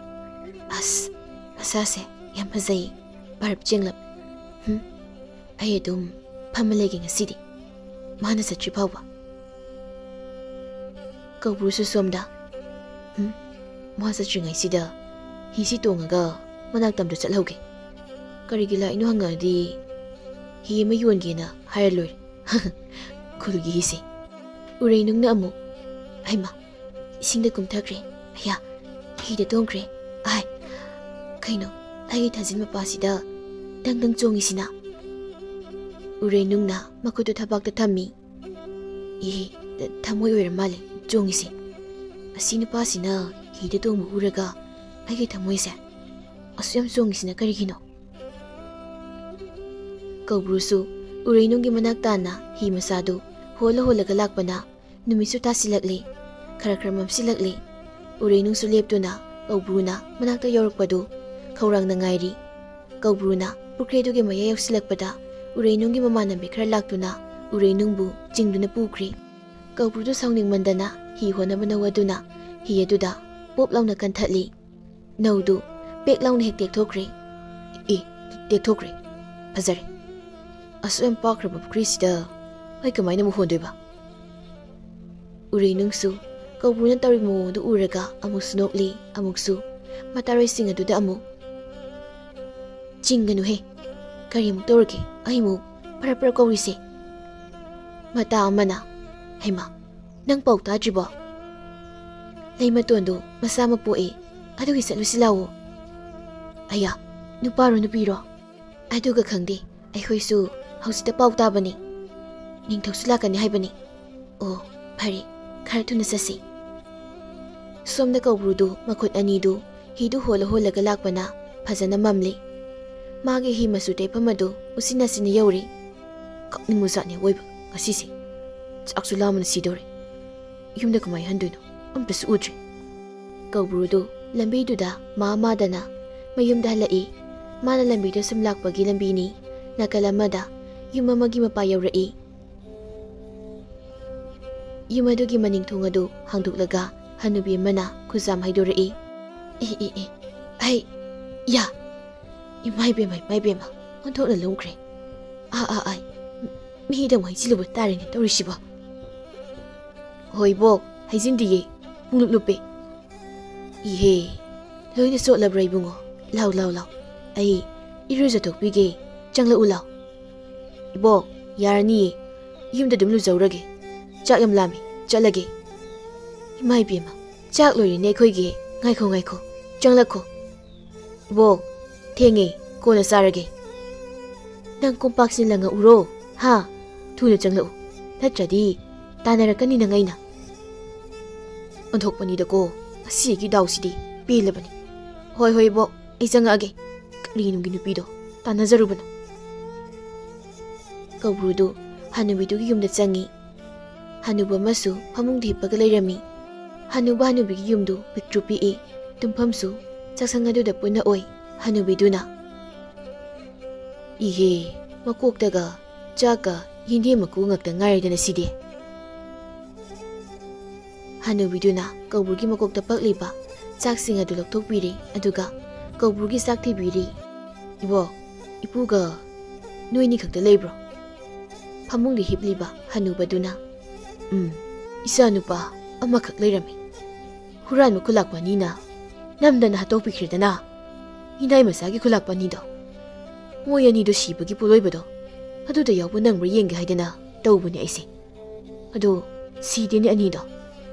ꯑꯁ, ꯃꯁꯥꯁꯦ ꯌꯥꯝ ꯐꯖꯩ, ꯕꯔꯞ ꯆꯦꯡꯂꯞ꯫ ꯍꯨꯝ, ꯑꯩ ꯑꯗꯨꯝ ꯐꯝꯃ ꯂꯩꯒꯦ ꯉꯁꯤꯗꯤ, ꯃꯥꯅ ꯆꯠꯇ꯭ꯔꯤ ꯐꯥꯎꯕ꯫" ꯀꯧꯕ꯭ꯔꯨꯁꯨ ꯁꯣꯝꯗ, "ꯍꯨꯝ, ꯃꯥ ꯆꯠꯇ꯭ꯔꯤꯉꯩꯁꯤꯗ ꯍꯤꯁꯤ ꯇꯣꯡꯉꯒ ꯃꯅꯥꯛꯇ ꯑꯝꯇ ꯆꯠꯍꯧꯒꯦ꯫ ꯀꯔꯤꯒꯤ ꯂꯥꯛꯏꯅꯣ ꯍꯪꯉꯛꯑꯗꯤ ꯍꯤ ꯑꯃ ꯌꯣꯟꯒꯦꯅ ꯍꯥꯏꯔ ꯂꯣꯏꯔꯦ꯫" ꯈꯨꯜꯒꯤ ꯍꯤꯁꯦ꯫ ꯎꯔꯩꯅꯨꯡꯅ ꯑꯃꯨꯛ, "ꯍꯩꯃꯥ, ꯏꯁꯤꯡꯗ ꯀꯨꯝꯊꯈ꯭ꯔꯦ꯫ ꯑꯌꯥ, ꯍꯤꯗ ꯇꯣꯡꯈ꯭ꯔꯦ꯫ ꯑꯥꯏ, ꯀꯩꯅꯣ, ꯑꯩꯒꯤ ꯊꯥꯖꯤꯟ ꯃꯄꯥꯁꯤꯗ ꯗꯪ ꯗꯪ ꯆꯣꯡꯉꯤꯁꯤꯅ?" ꯎꯔꯩꯅꯨꯡꯅ ꯃꯈꯨꯠꯇꯨ ꯊꯕꯥꯛꯇ ꯊꯝꯃꯤ꯫ "ꯏꯍꯦ, ꯊꯃꯣꯏ ꯑꯣꯏꯔ ꯃꯥꯜꯂꯦ ꯆꯣꯡꯉꯤꯁꯦ꯫ ꯑꯁꯤ ꯅꯨꯄꯥꯁꯤꯅ ꯍꯤꯗ ꯇꯣꯡꯕ ꯎꯔꯒ ꯑꯩꯒꯤ ꯊꯃꯣꯏꯁꯦ ꯑꯁꯨꯛ ꯌꯥꯝ ꯆꯣꯡꯉꯤꯁꯤꯅ ꯀꯔꯤꯒꯤꯅꯣ?" ꯀꯧꯕ꯭ꯔꯨꯁꯨ ꯎꯔꯩꯅꯨꯡꯒꯤ ꯃꯅꯥꯛ ꯇꯥꯅ ꯍꯤ ꯃꯆꯥꯗꯨ ꯍꯣꯜꯂ ꯍꯣꯜꯂꯒ ꯂꯥꯛꯄꯅ ꯅꯨꯃꯤꯠꯁꯨ ꯇꯥꯁꯤꯜꯂꯛꯂꯦ꯫ ꯈꯔ ꯈꯔ ꯃꯝꯁꯤꯜꯂꯛꯂꯦ꯫ ꯎꯔꯩꯅꯨꯡꯁꯨ ꯂꯦꯞꯇꯨꯅ ꯀꯧꯕ꯭ꯔꯨꯅ ꯃꯅꯥꯛꯇ ꯌꯧꯔꯛꯄꯗꯨ ꯈꯧꯔꯥꯡꯅ ꯉꯥꯏꯔꯤ꯫ ꯀꯧꯕ꯭ꯔꯨꯅ ꯄꯨꯈ꯭ꯔꯤꯗꯨꯒꯤ ꯃꯌꯥꯏ ꯌꯧꯁꯤꯜꯂꯛꯄꯗ ꯎꯔꯩꯅꯨꯡꯒꯤ ꯃꯃꯥꯟꯅꯕꯤ ꯈꯔ ꯂꯥꯛꯇꯨꯅ ꯎꯔꯩꯅꯨꯡꯕꯨ ꯆꯤꯡꯗꯨꯅ ꯄꯨꯈ꯭ꯔꯦ꯫ ꯀꯧꯕ꯭ꯔꯨꯗꯨ ꯁꯥꯎꯅꯤꯡꯃꯟꯗꯅ ꯍꯤ ꯍꯣꯟꯅꯕ ꯅꯧ ꯑꯗꯨꯅ ꯍꯤ ꯑꯗꯨꯗ ꯄꯣꯞ ꯂꯥꯎꯅ ꯀꯟꯊꯠꯂꯤ꯫ ꯅꯧꯗꯨ ꯄꯦꯛ ꯂꯥꯎꯅ ꯍꯦꯛ ꯇꯦꯛꯊꯣꯛꯈ꯭ꯔꯦ꯫ "ꯑꯦ, ꯇꯦꯛꯊꯣꯛꯈ꯭ꯔꯦ꯫ ꯐꯖꯔꯦ꯫ ꯑꯁꯨꯛ ꯌꯥꯝ ꯄꯥꯛꯈ꯭ꯔꯕ ꯄꯨꯈ꯭ꯔꯤꯁꯤꯗ ꯑꯩ ꯀꯃꯥꯏꯅ ꯑꯃꯨꯛ ꯍꯣꯟꯗꯣꯏꯕ?" ꯎꯔꯦꯅꯨꯡꯁꯨ ꯀꯧꯕ꯭ꯔꯨꯅ ꯇꯧꯔꯤꯕ ꯃꯑꯣꯡꯗꯨ ꯎꯔꯒ ꯑꯃꯨꯛꯁꯨ ꯅꯣꯛꯂꯤ, ꯑꯃꯨꯛꯁꯨ ꯃꯇꯥꯔꯣꯏꯁꯤꯡ ꯑꯗꯨꯗ ꯑꯃꯨꯛ, "ꯆꯤꯡꯒꯅꯨꯍꯦ꯫ ꯀꯔꯤꯃꯨꯛ ꯇꯧꯔꯒꯦ? ꯑꯩꯃꯨꯛ ꯐꯔ ꯐꯔ ꯀꯧꯔꯤꯁꯦ?" ꯃꯇꯥ ꯑꯃꯅ, "ꯍꯩꯃꯥ, ꯅꯪ ꯄꯥꯎ ꯇꯥꯗ꯭ꯔꯤꯕꯣ? ꯂꯩꯃꯇꯣꯟꯗꯨ ꯃꯆꯥ ꯑꯃ ꯄꯣꯛꯑꯦ, ꯑꯗꯨꯒꯤ ꯆꯠꯂꯨꯁꯤ ꯂꯥꯛꯑꯣ꯫" "ꯑꯌꯥ, ꯅꯨꯄꯥꯔꯣ ꯅꯨꯄꯤꯔꯣ?" "ꯑꯗꯨꯒ ꯈꯪꯗꯦ, ꯑꯩꯈꯣꯏꯁꯨ ꯍꯧꯖꯤꯛꯇ ꯄꯥꯎ ꯇꯥꯕꯅꯤ꯫ ꯅꯤꯡꯊꯧꯁꯨ ꯂꯥꯛꯀꯅꯤ ꯍꯥꯏꯕꯅꯤ꯫" "ꯑꯣ, ꯐꯔꯦ, ꯈꯔ ꯊꯨꯅ ꯆꯠꯁꯤ꯫" ꯁꯣꯝꯗ ꯀꯧꯕ꯭ꯔꯨꯗꯨ ꯃꯈꯨꯠ ꯑꯅꯤꯗꯨ ꯍꯤꯗꯨ ꯍꯣꯜꯂ ꯍꯣꯜꯂꯒ ꯂꯥꯛꯄꯅ ꯐꯖꯅ ꯃꯝꯂꯤ꯫ ꯃꯥꯒꯤ ꯍꯤ ꯃꯆꯨ ꯇꯩꯐꯝ ꯑꯗꯨ ꯎꯆꯤꯟ ꯅꯥꯆꯤꯟꯅ ꯌꯧꯔꯤ꯫ "ꯀꯞꯅꯤꯡꯕꯖꯥꯠꯅꯤ ꯑꯋꯣꯏꯕ ꯉꯁꯤꯁꯦ꯫ ꯆꯥꯛꯁꯨ ꯂꯥꯝꯕꯅ ꯁꯤꯗꯧꯔꯦ꯫ ꯌꯨꯝꯗ ꯀꯃꯥꯏ ꯍꯟꯗꯣꯏꯅꯣ? ꯑꯝꯇꯁꯨ ꯎꯗ꯭ꯔꯤ꯫" ꯀꯧꯕ꯭ꯔꯨꯗꯨ ꯂꯝꯕꯤꯗꯨꯗ ꯃꯥ ꯃꯥꯗꯅ ꯃꯌꯨꯝꯗ ꯍꯜꯂꯛꯏ꯫ ꯃꯥꯅ ꯂꯝꯕꯤꯗ ꯁꯨꯝ ꯂꯥꯛꯄꯒꯤ ꯂꯝꯕꯤꯅꯤ꯫ ꯅꯥꯀꯜ ꯑꯃꯗ ꯌꯨꯝ ꯑꯃꯒꯤ ꯃꯄꯥ ꯌꯧꯔꯛꯏ꯫ ꯌꯨꯝ ꯑꯗꯨꯒꯤ ꯃꯅꯤꯡ ꯊꯣꯡ ꯑꯗꯨ ꯍꯥꯡꯗꯣꯛꯂꯒ ꯍꯅꯨꯕꯤ ꯑꯃꯅ ꯈꯨꯖꯥꯝ ꯍꯩꯗꯣꯔꯛꯏ꯫ "ꯑꯦ, ꯑꯦ, ꯑꯦ, ꯑꯩ, ꯌꯥ! ꯏꯃꯥ ꯏꯕꯦꯝꯃ, ꯏꯃꯥ ꯏꯕꯦꯝꯃ, ꯑꯣꯟꯊꯣꯛꯅ ꯂꯨꯝꯈ꯭ꯔꯦ꯫ ꯑꯥ, ꯑꯥ, ꯑꯥꯏ, ꯃꯤꯗ ꯑꯃꯨꯛ ꯍꯩꯖꯤꯜꯂꯨꯕ ꯇꯥꯔꯦꯅꯦ ꯇꯧꯔꯤꯁꯤꯕꯣ꯫" "ꯍꯣꯏ ꯕꯣꯛ, ꯍꯩꯖꯤꯟꯗꯤꯌꯦ, ꯄꯨꯡꯂꯨꯞ ꯂꯨꯞꯄꯦ꯫" "ꯏꯍꯦ, ꯂꯣꯏꯅ ꯆꯣꯠꯂꯕ꯭ꯔꯥ ꯏꯕꯨꯡꯉꯣ? ꯂꯥꯎ, ꯂꯥꯎ, ꯂꯥꯎ, ꯑꯩ ꯏꯔꯨꯖꯊꯣꯛꯄꯤꯒꯦ, ꯆꯪꯂꯛꯎ ꯂꯥꯎ꯫" "ꯏꯕꯣꯛ, ꯌꯥꯔꯅꯤꯌꯦ, ꯌꯨꯝꯗ ꯑꯗꯨꯝ ꯂꯨꯖꯧꯔꯒꯦ꯫ ꯆꯥꯛ ꯌꯥꯝ ꯂꯥꯝꯃꯤ, ꯆꯠꯂꯒꯦ꯫" "ꯏꯃꯥ ꯏꯕꯦꯝꯃ, ꯆꯥꯛ ꯂꯣꯏꯔꯦꯅꯦ ꯑꯩꯈꯣꯏꯒꯤ꯫ ꯉꯥꯏꯈꯣ, ꯉꯥꯏꯈꯣ, ꯆꯪꯂꯛꯈꯣ꯫" "ꯏꯕꯣꯛ, ꯊꯦꯡꯉꯦ, ꯀꯣꯟꯅ ꯆꯥꯔꯒꯦ꯫" "ꯅꯪ ꯀꯣꯝꯄꯥꯛꯁꯤ ꯂꯪꯉꯛꯎꯔꯣ, ꯍꯥ? ꯊꯨꯅ ꯆꯪꯂꯛꯎ, ꯅꯠꯇ꯭ꯔꯗꯤ ꯇꯥꯟꯅꯔꯛꯀꯅꯤ ꯅꯪ ꯑꯩꯅ꯫" "ꯑꯣꯟꯊꯣꯛꯄꯅꯤꯗꯀꯣ, ꯉꯁꯤꯒꯤ ꯗꯥꯎꯁꯤꯗꯤ ꯄꯦꯜꯂꯕꯅꯤ꯫ ꯍꯣꯏ, ꯍꯣꯏ, ꯏꯕꯣꯛ, ꯑꯩ ꯆꯪꯉꯛꯑꯒꯦ꯫ ꯀꯔꯤꯅꯨꯡꯒꯤ ꯅꯨꯄꯤꯗꯣ ꯇꯥꯟꯅꯖꯔꯨꯕꯅꯣ꯫" ꯀꯧꯕ꯭ꯔꯨꯗꯨ ꯍꯅꯨꯕꯤꯗꯨꯒꯤ ꯌꯨꯝꯗ ꯆꯪꯉꯤ꯫ ꯍꯅꯨꯕ ꯑꯃꯁꯨ ꯐꯃꯨꯡꯗ ꯍꯤꯞꯄꯒ ꯂꯩꯔꯝꯃꯤ꯫ ꯍꯅꯨꯕ ꯍꯅꯨꯕꯤꯒꯤ ꯌꯨꯝꯗꯨ ꯄꯤꯛꯇ꯭ꯔꯨ ꯄꯤꯛꯏ꯫ ꯇꯨꯝꯐꯝꯁꯨ ꯆꯥꯛꯁꯪ ꯑꯗꯨꯗ ꯄꯨꯟꯅ ꯑꯣꯏ꯫ ꯍꯅꯨꯕꯤꯗꯨꯅ, "ꯏꯍꯦ, ꯃꯀꯣꯛꯇꯒ ꯆꯥꯛꯀ ꯌꯦꯟꯗꯦꯝ ꯃꯀꯨ ꯉꯥꯛꯇ ꯉꯥꯏꯔꯦꯗꯅ ꯁꯤꯗꯤ꯫" ꯍꯅꯨꯕꯤꯗꯨꯅ ꯀꯧꯕ꯭ꯔꯨꯒꯤ ꯃꯀꯣꯛꯇ ꯄꯛꯂꯤꯕ ꯆꯥꯛꯁꯤꯡ ꯑꯗꯨ ꯂꯧꯊꯣꯛꯄꯤꯔꯦ, ꯑꯗꯨꯒ ꯀꯧꯕ꯭ꯔꯨꯒꯤ ꯆꯥꯛ ꯊꯤꯕꯤꯔꯦ꯫ "ꯏꯕꯣꯛ, ꯏꯄꯨꯒ ꯅꯣꯏꯅꯤ ꯈꯛꯇ ꯂꯩꯕ꯭ꯔꯣ?" ꯐꯃꯨꯡꯗ ꯍꯤꯞꯂꯤꯕ ꯍꯅꯨꯕꯗꯨꯅ, "ꯎꯝ, ꯏꯆꯥꯅꯨꯄꯥ ꯑꯃꯈꯛ ꯂꯩꯔꯝꯃꯤ꯫ ꯍꯨꯔꯥꯟꯕ ꯈꯨꯂꯥꯛꯄ ꯑꯅꯤꯅ ꯅꯝꯗꯅ ꯍꯥꯠꯇꯣꯛꯄꯤꯈ꯭ꯔꯦꯗꯅ꯫ ꯏꯅꯥꯏ ꯃꯆꯥꯒꯤ ꯈꯨꯂꯥꯛꯄ ꯑꯅꯤꯗꯣ, ꯃꯣꯏ ꯑꯅꯤꯗꯣ ꯁꯤꯕꯒꯤ ꯄꯣꯠꯂꯣꯏꯕꯗꯣ ꯑꯗꯨꯗ ꯌꯥꯎꯕ ꯅꯪꯕ꯭ꯔꯥ ꯌꯦꯡꯒꯦ ꯍꯥꯏꯗꯅ ꯇꯧꯕꯅꯦ ꯑꯩꯁꯦ꯫ ꯑꯗꯣ ꯁꯤꯗꯦꯅꯦ ꯑꯅꯤꯗꯣ꯫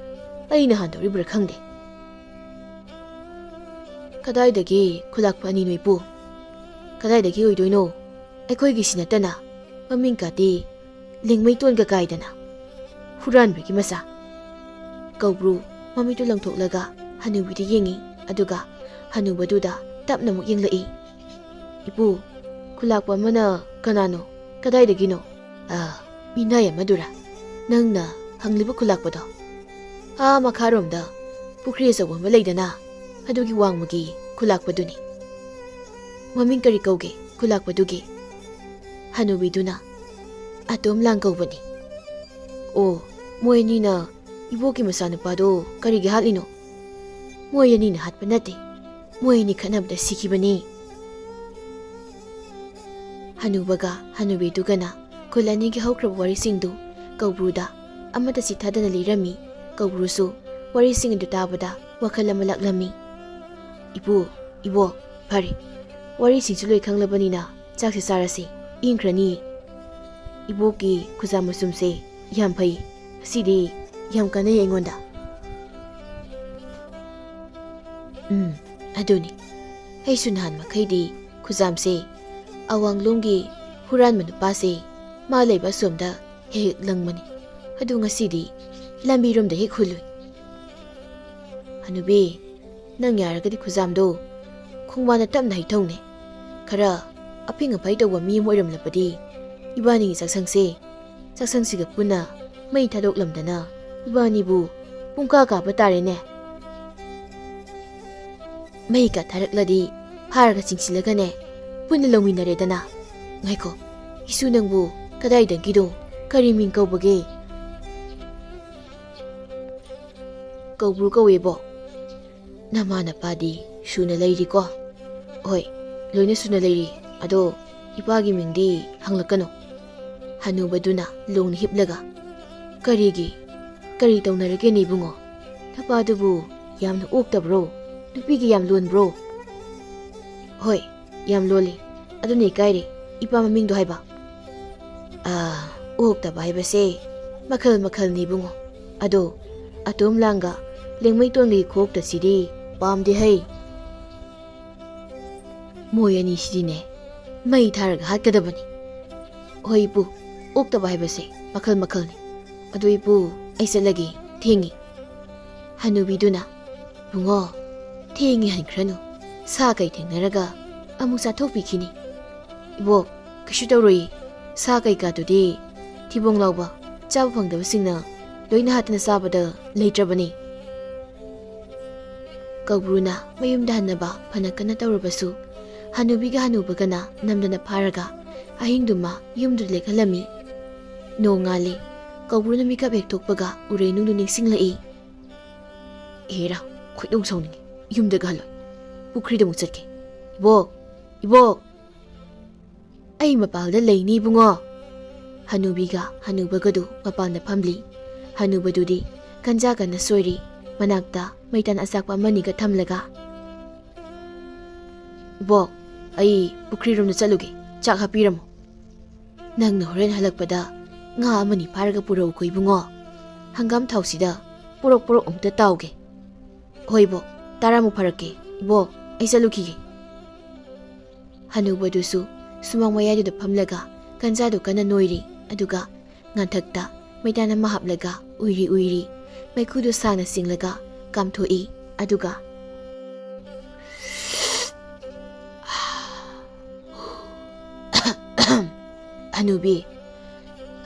ꯑꯩꯅ ꯍꯥꯟꯗꯧꯔꯤꯕ꯭ꯔꯥ ꯈꯪꯗꯦ꯫" "ꯀꯗꯥꯏꯗꯒꯤ ꯈꯨꯂꯥꯛꯄ ꯑꯅꯤꯅꯣ, ꯏꯄꯨ? ꯀꯗꯥꯏꯗꯒꯤ ꯑꯣꯏꯗꯣꯏꯅꯣ? ꯑꯩꯈꯣꯏꯒꯤꯁꯤ ꯅꯠꯇꯅ ꯃꯃꯤꯡ ꯀꯥꯗꯦ ꯂꯤꯡꯃꯩꯇꯣꯟꯒ ꯀꯥꯏꯗꯅ꯫ ꯍꯨꯔꯥꯟꯕꯒꯤ ꯃꯆꯥ꯫" ꯀꯧꯕ꯭ꯔꯨ ꯃꯃꯤꯠꯇꯨ ꯂꯪꯊꯣꯛꯂꯒ ꯍꯅꯨꯕꯤꯗ ꯌꯦꯡꯉꯤ, ꯑꯗꯨꯒ ꯍꯅꯨꯕꯗꯨꯗ ꯇꯞꯅ ꯑꯃꯨꯛ ꯌꯦꯡꯂꯛꯏ꯫ "ꯏꯄꯨ, ꯈꯨꯂꯥꯛꯄ ꯑꯃꯅ ꯀꯅꯥꯅꯣ? ꯀꯗꯥꯏꯗꯒꯤꯅꯣ?" "ꯑ, ꯃꯤꯅꯥꯏ ꯑꯃꯗꯨꯔꯥ ꯅꯪꯅ ꯍꯪꯂꯤꯕ ꯈꯨꯂꯥꯛꯄꯗꯣ? ꯑꯥ ꯃꯈꯥꯔꯣꯝꯗ ꯄꯨꯈ꯭ꯔꯤ ꯑꯆꯧꯕ ꯑꯃ ꯂꯩꯗꯅ, ꯑꯗꯨꯒꯤ ꯋꯥꯡꯃꯒꯤ ꯈꯨꯂꯥꯛꯄꯗꯨꯅꯤ꯫" "ꯃꯃꯤꯡ ꯀꯔꯤ ꯀꯧꯒꯦ ꯈꯨꯂꯥꯛꯄꯗꯨꯒꯤ?" ꯍꯅꯨꯕꯤꯗꯨꯅ, "ꯑꯇꯣꯝ ꯂꯥꯡ ꯀꯧꯕꯅꯤ꯫" "ꯑꯣ, ꯃꯣꯏ ꯑꯅꯤꯅ ꯏꯕꯣꯛꯀꯤ ꯃꯆꯥꯅꯨꯄꯥꯗꯣ ꯀꯔꯤꯒꯤ ꯍꯥꯠꯂꯤꯅꯣ?" "ꯃꯣꯏ ꯑꯅꯤꯅ ꯍꯥꯠꯄ ꯅꯠꯇꯦ, ꯃꯣꯏ ꯑꯅꯤ ꯈꯠꯅꯕꯗ ꯁꯤꯈꯤꯕꯅꯤ꯫" ꯍꯅꯨꯕꯒ ꯍꯅꯨꯕꯤꯗꯨꯒꯅ ꯈꯨꯜ ꯑꯅꯤꯒꯤ ꯍꯧꯈ꯭ꯔꯕ ꯋꯥꯔꯤꯁꯤꯡꯗꯨ ꯀꯧꯕ꯭ꯔꯨꯗ ꯑꯃꯠꯇ ꯆꯤꯠꯊꯗꯅ ꯂꯤꯔꯝꯃꯤ꯫ ꯀꯧꯕ꯭ꯔꯨꯁꯨ ꯋꯥꯔꯤꯁꯤꯡ ꯑꯗꯨ ꯇꯥꯕꯗ ꯋꯥꯈꯜ ꯑꯃ ꯂꯥꯛꯂꯝꯃꯤ꯫ "ꯏꯄꯨ, ꯏꯕꯣꯛ, ꯐꯔꯦ, ꯋꯥꯔꯤꯁꯤꯡꯁꯨ ꯂꯣꯏ ꯈꯪꯂꯕꯅꯤꯅ ꯆꯥꯛꯁꯦ ꯆꯥꯔꯁꯤ, ꯏꯪꯈ꯭ꯔꯅꯤ꯫ ꯏꯕꯣꯛꯀꯤ ꯈꯨꯖꯥ ꯃꯆꯨꯝꯁꯦ ꯌꯥꯝ ꯐꯩ, ꯑꯁꯤꯗꯤ ꯌꯥꯝ ꯀꯥꯟꯅꯩ ꯑꯩꯉꯣꯟꯗ꯫" "ꯎꯝ, ꯑꯗꯨꯅꯤ, ꯑꯩꯁꯨ ꯅꯍꯥꯟ ꯃꯈꯩꯗꯤ ꯈꯨꯖꯥꯝꯁꯦ ꯑꯋꯥꯡꯂꯣꯝꯒꯤ ꯍꯨꯔꯥꯟꯕ ꯅꯨꯄꯥꯁꯦ ꯃꯥ ꯂꯩꯕ ꯑꯁꯣꯝꯗ ꯍꯦꯛ ꯍꯦꯛ ꯂꯪꯕꯅꯤ꯫ ꯑꯗꯨ ꯉꯁꯤꯗꯤ ꯂꯝꯕꯤꯔꯣꯝꯗ ꯍꯦꯛ ꯍꯨꯜꯂꯨꯏ꯫" "ꯍꯅꯨꯕꯤ, ꯅꯪ ꯌꯥꯔꯒꯗꯤ ꯈꯨꯖꯥꯝꯗꯣ ꯈꯣꯡꯕꯥꯟꯗ ꯇꯞꯅ ꯍꯩꯊꯧꯅꯦ꯫ ꯈꯔ ꯑꯐꯤꯡ ꯑꯐꯥꯏ ꯇꯧꯕ ꯃꯤ ꯑꯃ ꯑꯣꯏꯔꯝꯂꯕꯗꯤ ꯏꯕꯥꯅꯤꯒꯤ ꯆꯥꯛꯁꯪꯁꯦ, ꯆꯥꯛꯁꯪꯁꯤꯒ ꯄꯨꯟꯅ ꯃꯩ ꯊꯥꯗꯣꯛꯂꯝꯗꯅ ꯏꯕꯥꯅꯤꯕꯨ ꯄꯨꯡꯀꯥ ꯀꯥꯕ ꯇꯥꯔꯦꯅꯦ꯫ ꯃꯩ ꯀꯥꯊꯔꯛꯂꯗꯤ ꯐꯥꯔꯒ ꯆꯤꯡꯁꯤꯜꯂꯒꯅꯦ ꯄꯨꯟꯅ ꯂꯧꯃꯤꯟꯅꯔꯦꯗꯅ꯫ ꯉꯥꯏꯈꯣ, ꯏꯁꯨ ꯅꯪꯕꯨ ꯀꯗꯥꯏꯗꯒꯤꯅꯣ? ꯀꯔꯤ ꯃꯤꯡ ꯀꯧꯕꯒꯦ?" ꯀꯧꯕ꯭ꯔꯨ ꯀꯧꯋꯦꯕꯣ꯫ ꯅꯃꯥ ꯅꯄꯥꯗꯤ ꯁꯨꯅ ꯂꯩꯔꯤꯀꯣ? ꯍꯣꯏ, ꯂꯣꯏꯅ ꯁꯨꯅ ꯂꯩꯔꯤ꯫ ꯑꯗꯣ ꯏꯄꯥꯒꯤ ꯃꯤꯡꯗꯤ ꯍꯪꯂꯛꯀꯅꯨ꯫ ꯍꯅꯨꯕꯗꯨꯅ ꯂꯣꯡꯅ ꯍꯤꯞꯂꯒ, "ꯀꯔꯤꯒꯤ? ꯀꯔꯤ ꯇꯧꯅꯔꯒꯦꯅꯦ ꯏꯕꯨꯡꯉꯣ? ꯅꯄꯥꯗꯨꯕꯨ ꯌꯥꯝꯅ ꯑꯣꯛꯇꯕ꯭ꯔꯣ? ꯅꯨꯄꯤꯒ ꯌꯥꯝ ꯂꯣꯟꯕ꯭ꯔꯣ?" "ꯍꯣꯏ, ꯌꯥꯝ ꯂꯣꯜꯂꯤ꯫ ꯑꯗꯨꯅ ꯏꯀꯥꯏꯔꯦ, ꯏꯄꯥ ꯃꯃꯤꯡꯗꯣ ꯍꯥꯏꯕ?" "ꯑꯥ, ꯑꯣꯛꯇꯕ ꯍꯥꯏꯕꯁꯦ ꯃꯈꯜ ꯃꯈꯜꯅꯤ ꯏꯕꯨꯡꯉꯣ꯫ ꯑꯗꯣ ꯑꯇꯣꯝ ꯂꯥꯡꯒ ꯂꯦꯡꯃꯩꯇꯣꯟꯒꯤ ꯈꯨꯑꯣꯛꯇꯁꯤꯗꯤ ꯄꯥꯝꯗꯦ ꯍꯩ꯫ ꯃꯣꯏ ꯑꯅꯤꯁꯤꯗꯤꯅꯦ, ꯃꯩ ꯊꯥꯔꯒ ꯍꯥꯠꯀꯗꯕꯅꯤ꯫ ꯍꯣꯏ ꯏꯄꯨ, ꯑꯣꯛꯇꯕ ꯍꯥꯏꯕꯁꯦ ꯃꯈꯜ ꯃꯈꯜꯅꯤ꯫ ꯑꯗꯨ ꯏꯄꯨ, ꯑꯩ ꯆꯠꯂꯒꯦ, ꯊꯦꯡꯉꯤ꯫" ꯍꯅꯨꯕꯤꯗꯨꯅ, "ꯕꯨꯡꯉꯣ, ꯊꯦꯡꯉꯤ ꯍꯟꯈ꯭ꯔꯅꯨ꯫ ꯁꯥ ꯀꯩ ꯊꯦꯡꯅꯔꯒ ꯑꯃꯨꯛ ꯆꯥꯊꯣꯛꯄꯤꯈꯤꯅꯤ꯫" "ꯏꯕꯣꯛ, ꯀꯩꯁꯨ ꯇꯧꯔꯣꯏꯌꯦ꯫ ꯁꯥ ꯀꯩꯀꯥꯗꯨꯗꯤ ꯊꯤꯕꯣꯡ ꯂꯥꯎꯕ, ꯆꯥꯕ ꯐꯪꯗꯕꯁꯤꯡꯅ ꯂꯣꯏꯅ ꯍꯥꯠꯇꯅ ꯆꯥꯕꯗ ꯂꯩꯇ꯭ꯔꯕꯅꯤ꯫" ꯀꯧꯕ꯭ꯔꯨꯅ ꯃꯌꯨꯝꯗ ꯍꯟꯅꯕ ꯐꯅ ꯀꯟꯅ ꯇꯧꯔꯕꯁꯨ, ꯍꯅꯨꯕꯤꯒ ꯍꯅꯨꯕꯒꯅ ꯅꯝꯗꯅ ꯐꯥꯔꯒ ꯑꯍꯤꯡꯗꯨꯃ ꯌꯨꯝꯗꯨꯗ ꯂꯦꯛꯍꯜꯂꯝꯃꯤ꯫ ꯅꯣꯡꯉꯥꯜꯂꯦ꯫ ꯀꯧꯕ꯭ꯔꯨꯅ ꯃꯤꯀꯞ ꯍꯦꯛ ꯊꯣꯛꯄꯒ ꯎꯔꯩꯅꯨꯡꯗꯨ ꯅꯤꯡꯁꯤꯡꯂꯛꯏ꯫ "ꯍꯦꯔꯥ, ꯈꯣꯏꯗꯧ ꯁꯥꯎꯅꯤꯡꯉꯤ꯫ ꯌꯨꯝꯗꯒ ꯍꯜꯂꯣꯏ꯫ ꯄꯨꯈ꯭ꯔꯤꯗ ꯑꯃꯨꯛ ꯆꯠꯀꯦ꯫ ꯏꯕꯣꯛ! ꯏꯕꯣꯛ!" "ꯑꯩ ꯃꯄꯥꯜꯗ ꯂꯩꯅꯤ ꯏꯕꯨꯡꯉꯣ꯫" ꯍꯅꯨꯕꯤꯒ ꯍꯅꯨꯕꯒꯗꯨ ꯃꯄꯥꯟꯗ ꯐꯝꯂꯤ꯫ ꯍꯅꯨꯕꯗꯨꯗꯤ ꯀꯟꯖꯥ ꯀꯟꯅ ꯁꯣꯏꯔꯤ꯫ ꯃꯅꯥꯛꯇ ꯃꯩꯇꯥꯟ ꯑꯆꯥꯛꯄ ꯑꯃꯅꯤꯒ ꯊꯝꯂꯒ, "ꯏꯕꯣꯛ, ꯑꯩ ꯄꯨꯈ꯭ꯔꯤꯔꯣꯝꯗ ꯆꯠꯂꯨꯒꯦ꯫ ꯆꯥꯛ ꯍꯥꯞꯄꯤꯔꯝꯃꯣ꯫ ꯅꯪꯅ ꯍꯣꯔꯦꯟ ꯍꯜꯂꯛꯄꯗ ꯉꯥ ꯑꯃꯅꯤ ꯐꯥꯔꯒ ꯄꯨꯔꯛꯎꯀꯣ ꯏꯕꯨꯡꯉꯣ꯫ ꯍꯪꯒꯥꯝ ꯊꯥꯎꯁꯤꯗ ꯄꯣꯔꯣꯛ ꯄꯣꯔꯣꯛ ꯑꯃꯨꯛꯇ ꯇꯥꯎꯒꯦ꯫" "ꯍꯣꯏ ꯏꯕꯣꯛ, ꯇꯔꯥꯃꯨꯛ ꯐꯥꯔꯛꯀꯦ꯫ ꯏꯕꯣꯛ, ꯑꯩ ꯆꯠꯂꯨꯈꯤꯒꯦ꯫" ꯍꯅꯨꯕꯗꯨꯁꯨ ꯁꯨꯃꯥꯡ ꯃꯌꯥꯏꯗꯨꯗ ꯐꯝꯂꯒ ꯀꯟꯖꯥꯗꯨ ꯀꯟꯅ ꯅꯣꯏꯔꯤ꯫ ꯑꯗꯨꯒ ꯉꯥꯟꯊꯛꯇ ꯃꯩꯇꯥꯟ ꯑꯃ ꯍꯥꯞꯂꯒ ꯎꯏꯔꯤ ꯎꯏꯔꯤ ꯃꯩꯈꯨꯗꯨ ꯁꯥꯡꯅ ꯆꯤꯡꯂꯒ ꯀꯥꯝꯊꯣꯛꯏ꯫ ꯑꯗꯨꯒ, "ꯍꯅꯨꯕꯤ,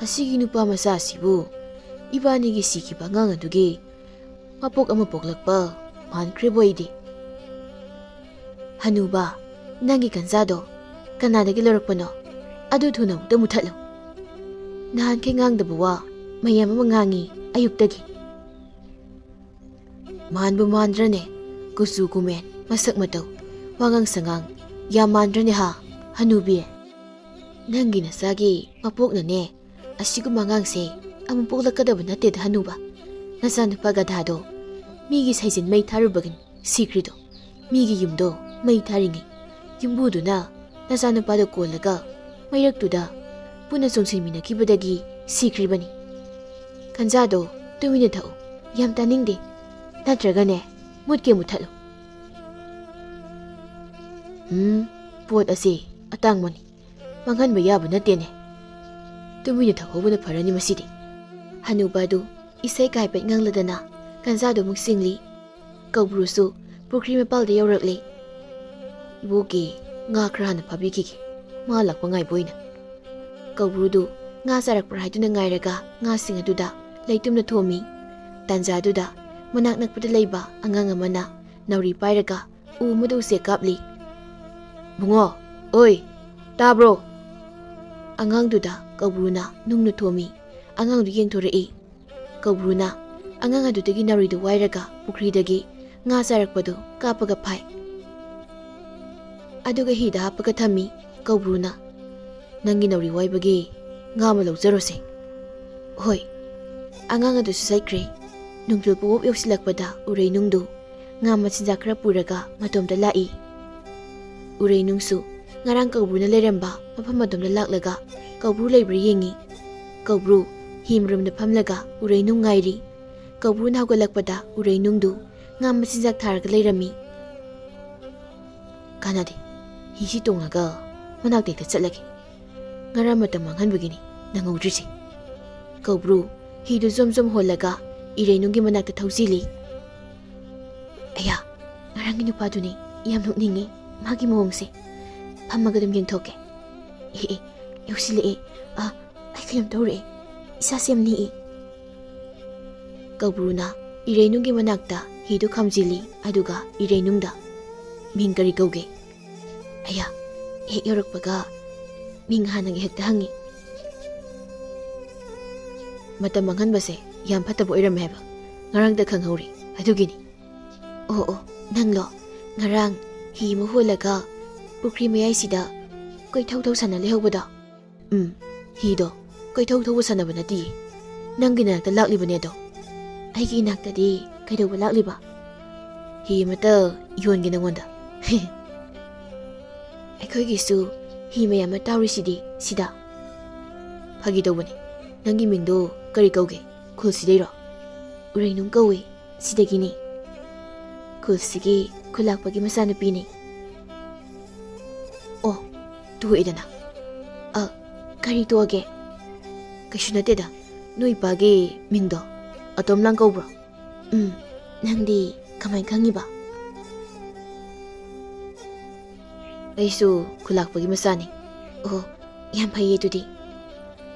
ꯑꯁꯤꯒꯤ ꯅꯨꯄꯥ ꯃꯆꯥꯁꯤꯕꯨ ꯏꯕꯥꯅꯤꯒꯤ ꯁꯤꯈꯤꯕ ꯑꯉꯥꯡ ꯑꯗꯨꯒꯤ ꯃꯄꯣꯛ ꯑꯃ ꯄꯣꯛꯂꯛꯄ ꯃꯥꯟꯈ꯭ꯔꯦꯕꯣ ꯑꯩꯗꯤ꯫" "ꯍꯅꯨꯕ, ꯅꯪꯒꯤ ꯀꯟꯖꯥꯗꯣ ꯀꯅꯥꯗꯒꯤ ꯂꯧꯔꯛꯄꯅꯣ? ꯑꯗꯨ ꯊꯨꯅ ꯑꯃꯨꯛꯇ ꯃꯨꯊꯠꯂꯨ꯫ ꯅꯍꯥꯟꯈꯩ ꯉꯥꯡꯗꯕ ꯋꯥ ꯃꯌꯥꯝ ꯑꯃ ꯉꯥꯡꯉꯤ ꯑꯌꯨꯛꯇꯒꯤ꯫" ꯃꯥꯟꯕꯨ ꯃꯥꯟꯗ꯭ꯔꯅꯦ? ꯀꯨꯆꯨ ꯀꯨꯃꯦꯟ, ꯃꯁꯛ ꯃꯇꯧ, ꯋꯥꯉꯥꯡ ꯁꯉꯥꯡ ꯌꯥꯝ ꯃꯥꯟꯗ꯭ꯔꯅꯦ ꯍꯥ, ꯍꯅꯨꯕꯤ? ꯅꯪꯒꯤ ꯅꯆꯥꯒꯤ ꯃꯄꯣꯛꯅꯅꯦ ꯑꯁꯤꯒꯨꯝꯕ ꯑꯉꯥꯡꯁꯦ ꯑꯃꯨꯛ ꯄꯣꯛꯂꯛꯀꯗꯕ ꯅꯠꯇꯦꯗ ꯍꯅꯨꯕ꯫ ꯅꯆꯥꯅꯨꯄꯥ ꯒꯙꯥꯗꯣ ꯃꯤꯒꯤ ꯁꯩꯖꯤꯟ ꯃꯩ ꯊꯥꯔꯨꯕꯒꯤꯅꯤ ꯁꯤꯈ꯭ꯔꯤꯗꯣ꯫ ꯃꯤꯒꯤ ꯌꯨꯝꯗꯣ ꯃꯩ ꯊꯥꯔꯤꯉꯩ ꯌꯨꯝꯕꯨꯗꯨꯅ ꯅꯆꯥꯅꯨꯄꯥꯗꯣ ꯀꯣꯜꯂꯒ ꯃꯩꯔꯛꯇꯨꯗ ꯄꯨꯟꯅ ꯆꯣꯡꯁꯤꯟꯃꯤꯟꯅꯈꯤꯕꯗꯒꯤ ꯁꯤꯈ꯭ꯔꯤꯕꯅꯤ꯫ ꯒꯟꯖꯥꯗꯣ ꯇꯨꯃꯤꯟꯅ ꯊꯛꯎ, ꯌꯥꯝ ꯇꯥꯅꯤꯡꯗꯦ, ꯅꯠꯇ꯭ꯔꯒꯅꯦ ꯃꯨꯠꯀꯦ ꯃꯨꯠꯊꯠꯂꯨ꯫ ꯎꯝ, ꯄꯣꯠ ꯑꯁꯤ ꯑꯇꯥꯡꯕꯅꯤ, ꯃꯥꯡꯍꯟꯕ ꯌꯥꯕ ꯅꯠꯇꯦꯅꯦ꯫ ꯇꯨꯃꯤꯟꯅ ꯊꯛꯍꯧꯕꯅ ꯐꯔꯅꯤ ꯃꯁꯤꯗꯤ꯫ ꯍꯅꯨꯕ ꯑꯗꯨ ꯏꯁꯩ ꯀꯥꯏꯄꯦꯠ ꯉꯥꯡꯂꯗꯅ ꯒꯟꯖꯥꯗꯨ ꯑꯃꯨꯛ ꯆꯤꯡꯂꯤ꯫ ꯀꯧꯕ꯭ꯔꯨꯁꯨ ꯄꯨꯈ꯭ꯔꯤ ꯃꯄꯥꯜꯗ ꯌꯧꯔꯛꯂꯦ꯫ "ꯏꯕꯣꯛꯀꯤ ꯉꯥ ꯈꯔ ꯍꯥꯟꯅ ꯐꯥꯕꯤꯈꯤꯒꯦ, ꯃꯥ ꯂꯥꯛꯄ ꯉꯥꯏꯕ ꯑꯣꯏꯅ꯫" ꯀꯧꯕ꯭ꯔꯨꯗꯨ ꯉꯥ ꯆꯥꯔꯛꯄ꯭ꯔꯥ ꯍꯥꯏꯗꯨꯅ ꯉꯥꯏꯔꯒ ꯉꯥꯁꯤꯡ ꯑꯗꯨꯗ ꯂꯩꯇꯨꯝꯅ ꯊꯣꯝꯃꯤ꯫ ꯇꯥꯟꯖꯥꯗꯨꯗ ꯃꯅꯥꯛ ꯅꯛꯄꯗ ꯂꯩꯕ ꯑꯉꯥꯡ ꯑꯃꯅ ꯅꯥꯎꯔꯤ ꯄꯥꯏꯔꯒ ꯎ ꯑꯃꯗ ꯎꯆꯦꯛ ꯀꯥꯞꯂꯤ꯫ "ꯕꯨꯡꯉꯣ, ꯑꯣꯏ, ꯇꯥꯕ꯭ꯔꯣ?" ꯑꯉꯥꯡꯗꯨꯗ ꯀꯧꯕ꯭ꯔꯨꯅ ꯅꯨꯡꯅ ꯊꯣꯝꯃꯤ꯫ ꯑꯉꯥꯡꯗꯨ ꯌꯦꯡꯊꯣꯔꯛꯏ꯫ ꯀꯧꯕ꯭ꯔꯨꯅ ꯑꯉꯥꯡ ꯑꯗꯨꯗꯒꯤ ꯅꯥꯎꯔꯤꯗꯨ ꯋꯥꯏꯔꯒ ꯄꯨꯈ꯭ꯔꯤꯗꯒꯤ ꯉꯥ ꯆꯥꯔꯛꯄꯗꯨ ꯀꯥꯞꯄꯒ ꯐꯥꯏ꯫ ꯑꯗꯨꯒ ꯍꯤꯗ ꯍꯥꯞꯄꯒ ꯊꯝꯃꯤ꯫ ꯀꯧꯕ꯭ꯔꯨꯅ, "ꯅꯪꯒꯤ ꯅꯥꯎꯔꯤ ꯋꯥꯏꯕꯒꯤ ꯉꯥ ꯑꯃ ꯂꯧꯖꯔꯣꯁꯦ꯫" "ꯍꯣꯏ꯫" ꯑꯉꯥꯡ ꯑꯗꯨꯁꯨ ꯆꯠꯈ꯭ꯔꯦ꯫ ꯅꯨꯡꯊꯤꯜ ꯄꯨꯡꯑꯣꯞ ꯌꯧꯁꯤꯜꯂꯛꯄꯗ ꯎꯔꯩꯅꯨꯡꯗꯨ ꯉꯥ ꯃꯆꯤꯟꯖꯥꯛ ꯈꯔ ꯄꯨꯔꯒ ꯃꯇꯣꯝꯇ ꯂꯥꯛꯏ꯫ ꯎꯔꯩꯅꯨꯡꯁꯨ ꯉꯔꯥꯡ ꯀꯧꯕ꯭ꯔꯨꯅ ꯂꯩꯔꯝꯕ ꯃꯐꯝ ꯑꯗꯣꯝꯗ ꯂꯥꯛꯂꯒ ꯀꯧꯕ꯭ꯔꯨ ꯂꯩꯕ꯭ꯔꯥ ꯌꯦꯡꯉꯤ꯫ ꯀꯧꯕ꯭ꯔꯨ ꯍꯤ ꯃꯔꯨꯝꯗ ꯐꯝꯂꯒ ꯎꯔꯩꯅꯨꯡ ꯉꯥꯏꯔꯤ꯫ ꯀꯧꯕ꯭ꯔꯨꯅ ꯍꯧꯒꯠꯂꯛꯄꯗ ꯎꯔꯩꯅꯨꯡꯗꯨ ꯉꯥ ꯃꯆꯤꯟꯖꯥꯛ ꯊꯥꯔꯒ ꯂꯩꯔꯝꯃꯤ꯫ "ꯀꯥꯟꯅꯗꯦ, ꯍꯤꯁꯤ ꯇꯣꯡꯉꯒ ꯃꯅꯥꯛꯇ ꯍꯦꯛꯇ ꯆꯠꯂꯒꯦ꯫ ꯉꯔꯥꯡ ꯃꯇꯝ ꯃꯥꯡꯍꯟꯕꯒꯤꯅꯤ ꯅꯪꯍꯧꯗ꯭ꯔꯤꯁꯦ꯫" ꯀꯧꯕ꯭ꯔꯨ ꯍꯤꯗꯨ ꯖꯣꯝ ꯖꯣꯝ ꯍꯣꯜꯂꯒ ꯏꯔꯩꯅꯨꯡꯒꯤ ꯃꯅꯥꯛꯇ ꯊꯧꯖꯤꯜꯂꯤ꯫ "ꯑꯌꯥ, ꯉꯔꯥꯡꯒꯤ ꯅꯨꯄꯥꯗꯨꯅꯤ, ꯌꯥꯝ ꯅꯣꯛꯅꯤꯡꯉꯤ ꯃꯥꯒꯤ ꯃꯑꯣꯡꯁꯦ꯫ ꯐꯝꯃꯒ ꯑꯗꯨꯝ ꯌꯦꯡꯊꯣꯛꯀꯦ꯫ ꯑꯦ, ꯑꯦ, ꯌꯧꯁꯤꯜꯂꯛꯑꯦ꯫ ꯑ, ꯑꯩ ꯀꯩꯅꯣꯝ ꯇꯧꯔꯛꯑꯦ, ꯏꯁꯥꯁꯦ ꯌꯥꯝ ꯅꯤꯛꯑꯦ꯫" ꯀꯧꯕ꯭ꯔꯨꯅ ꯏꯔꯩꯅꯨꯡꯒꯤ ꯃꯅꯥꯛꯇ ꯍꯤꯗꯨ ꯈꯥꯝꯖꯤꯜꯂꯤ, ꯑꯗꯨꯒ ꯏꯔꯩꯅꯨꯡꯗ, "ꯃꯤꯡ ꯀꯔꯤ ꯀꯧꯒꯦ?" "ꯑꯌꯥ, ꯍꯦꯛ ꯌꯧꯔꯛꯄꯒ ꯃꯤꯡ ꯍꯥꯟꯅꯒꯤ ꯍꯦꯛꯇ ꯍꯪꯉꯤ꯫" "ꯃꯇꯝ ꯃꯥꯡꯍꯟꯕꯁꯦ ꯌꯥꯝ ꯐꯠꯇꯕ ꯑꯣꯏꯔꯝꯃꯦ ꯍꯥꯏꯕ꯫ ꯉꯔꯥꯡꯇ ꯈꯪꯍꯧꯔꯦ꯫ ꯑꯗꯨꯒꯤꯅꯤ꯫ ꯑꯣ ꯑꯣ, ꯅꯪꯂꯣ? ꯉꯔꯥꯡ ꯍꯤ ꯑꯃ ꯍꯣꯜꯂꯒ ꯄꯨꯈ꯭ꯔꯤ ꯃꯌꯥꯏꯁꯤꯗ ꯀꯣꯏꯊꯧ ꯊꯧ ꯁꯥꯟꯅ ꯂꯩꯍꯧꯕꯗꯣ? ꯎꯝ, ꯍꯤꯗꯣ ꯀꯣꯏꯊꯧ ꯊꯧꯕ ꯁꯥꯟꯅꯕ ꯅꯠꯇꯤꯌꯦ꯫ ꯅꯪꯒꯤ ꯅꯥꯛꯇ ꯂꯥꯛꯂꯤꯕꯅꯦ ꯑꯗꯣ꯫ ꯑꯩꯒꯤ ꯏꯅꯥꯛꯇꯗꯤ ꯀꯩꯗꯧꯕ ꯂꯥꯛꯂꯤꯕ? ꯍꯤ ꯑꯃꯇ ꯌꯣꯟꯒꯦ ꯅꯪꯉꯣꯟꯗ꯫ ꯑꯩꯈꯣꯏꯒꯤꯁꯨ ꯍꯤ ꯃꯌꯥꯝ ꯑꯃ ꯇꯥꯎꯔꯤꯁꯤꯗꯤ ꯁꯤꯗ꯫ ꯐꯥꯒꯤ ꯇꯧꯕꯅꯤ꯫ ꯅꯪꯒꯤ ꯃꯤꯡꯗꯣ ꯀꯔꯤ ꯀꯧꯒꯦ? ꯈꯨꯜꯁꯤꯗꯩꯔꯣ? ꯎꯔꯩꯅꯨꯡ ꯀꯧꯏ꯫ ꯁꯤꯗꯒꯤꯅꯤ꯫ ꯈꯨꯜꯁꯤꯒꯤ ꯈꯨꯜꯂꯥꯛꯄꯒꯤ ꯃꯆꯥꯅꯨꯄꯤꯅꯤ꯫ ꯑꯣ, ꯇꯣꯛꯑꯦꯗꯅ꯫ ꯑ, ꯀꯔꯤ ꯇꯣꯛꯑꯒꯦ? ꯀꯩꯁꯨ ꯅꯠꯇꯦꯗ꯫ ꯅꯣꯏ ꯏꯄꯥꯒꯤ ꯃꯤꯡꯗꯣ ꯑꯇꯣꯝꯂꯥꯡ ꯀꯧꯕ꯭ꯔꯣ? ꯎꯝ, ꯅꯪꯗꯤ ꯀꯃꯥꯏ ꯈꯪꯉꯤꯕ? ꯑꯩꯁꯨ ꯈꯨꯜꯂꯥꯛꯄꯒꯤ ꯃꯆꯥꯅꯤ꯫ ꯑꯣ, ꯌꯥꯝ ꯐꯩꯌꯦ ꯑꯗꯨꯗꯤ꯫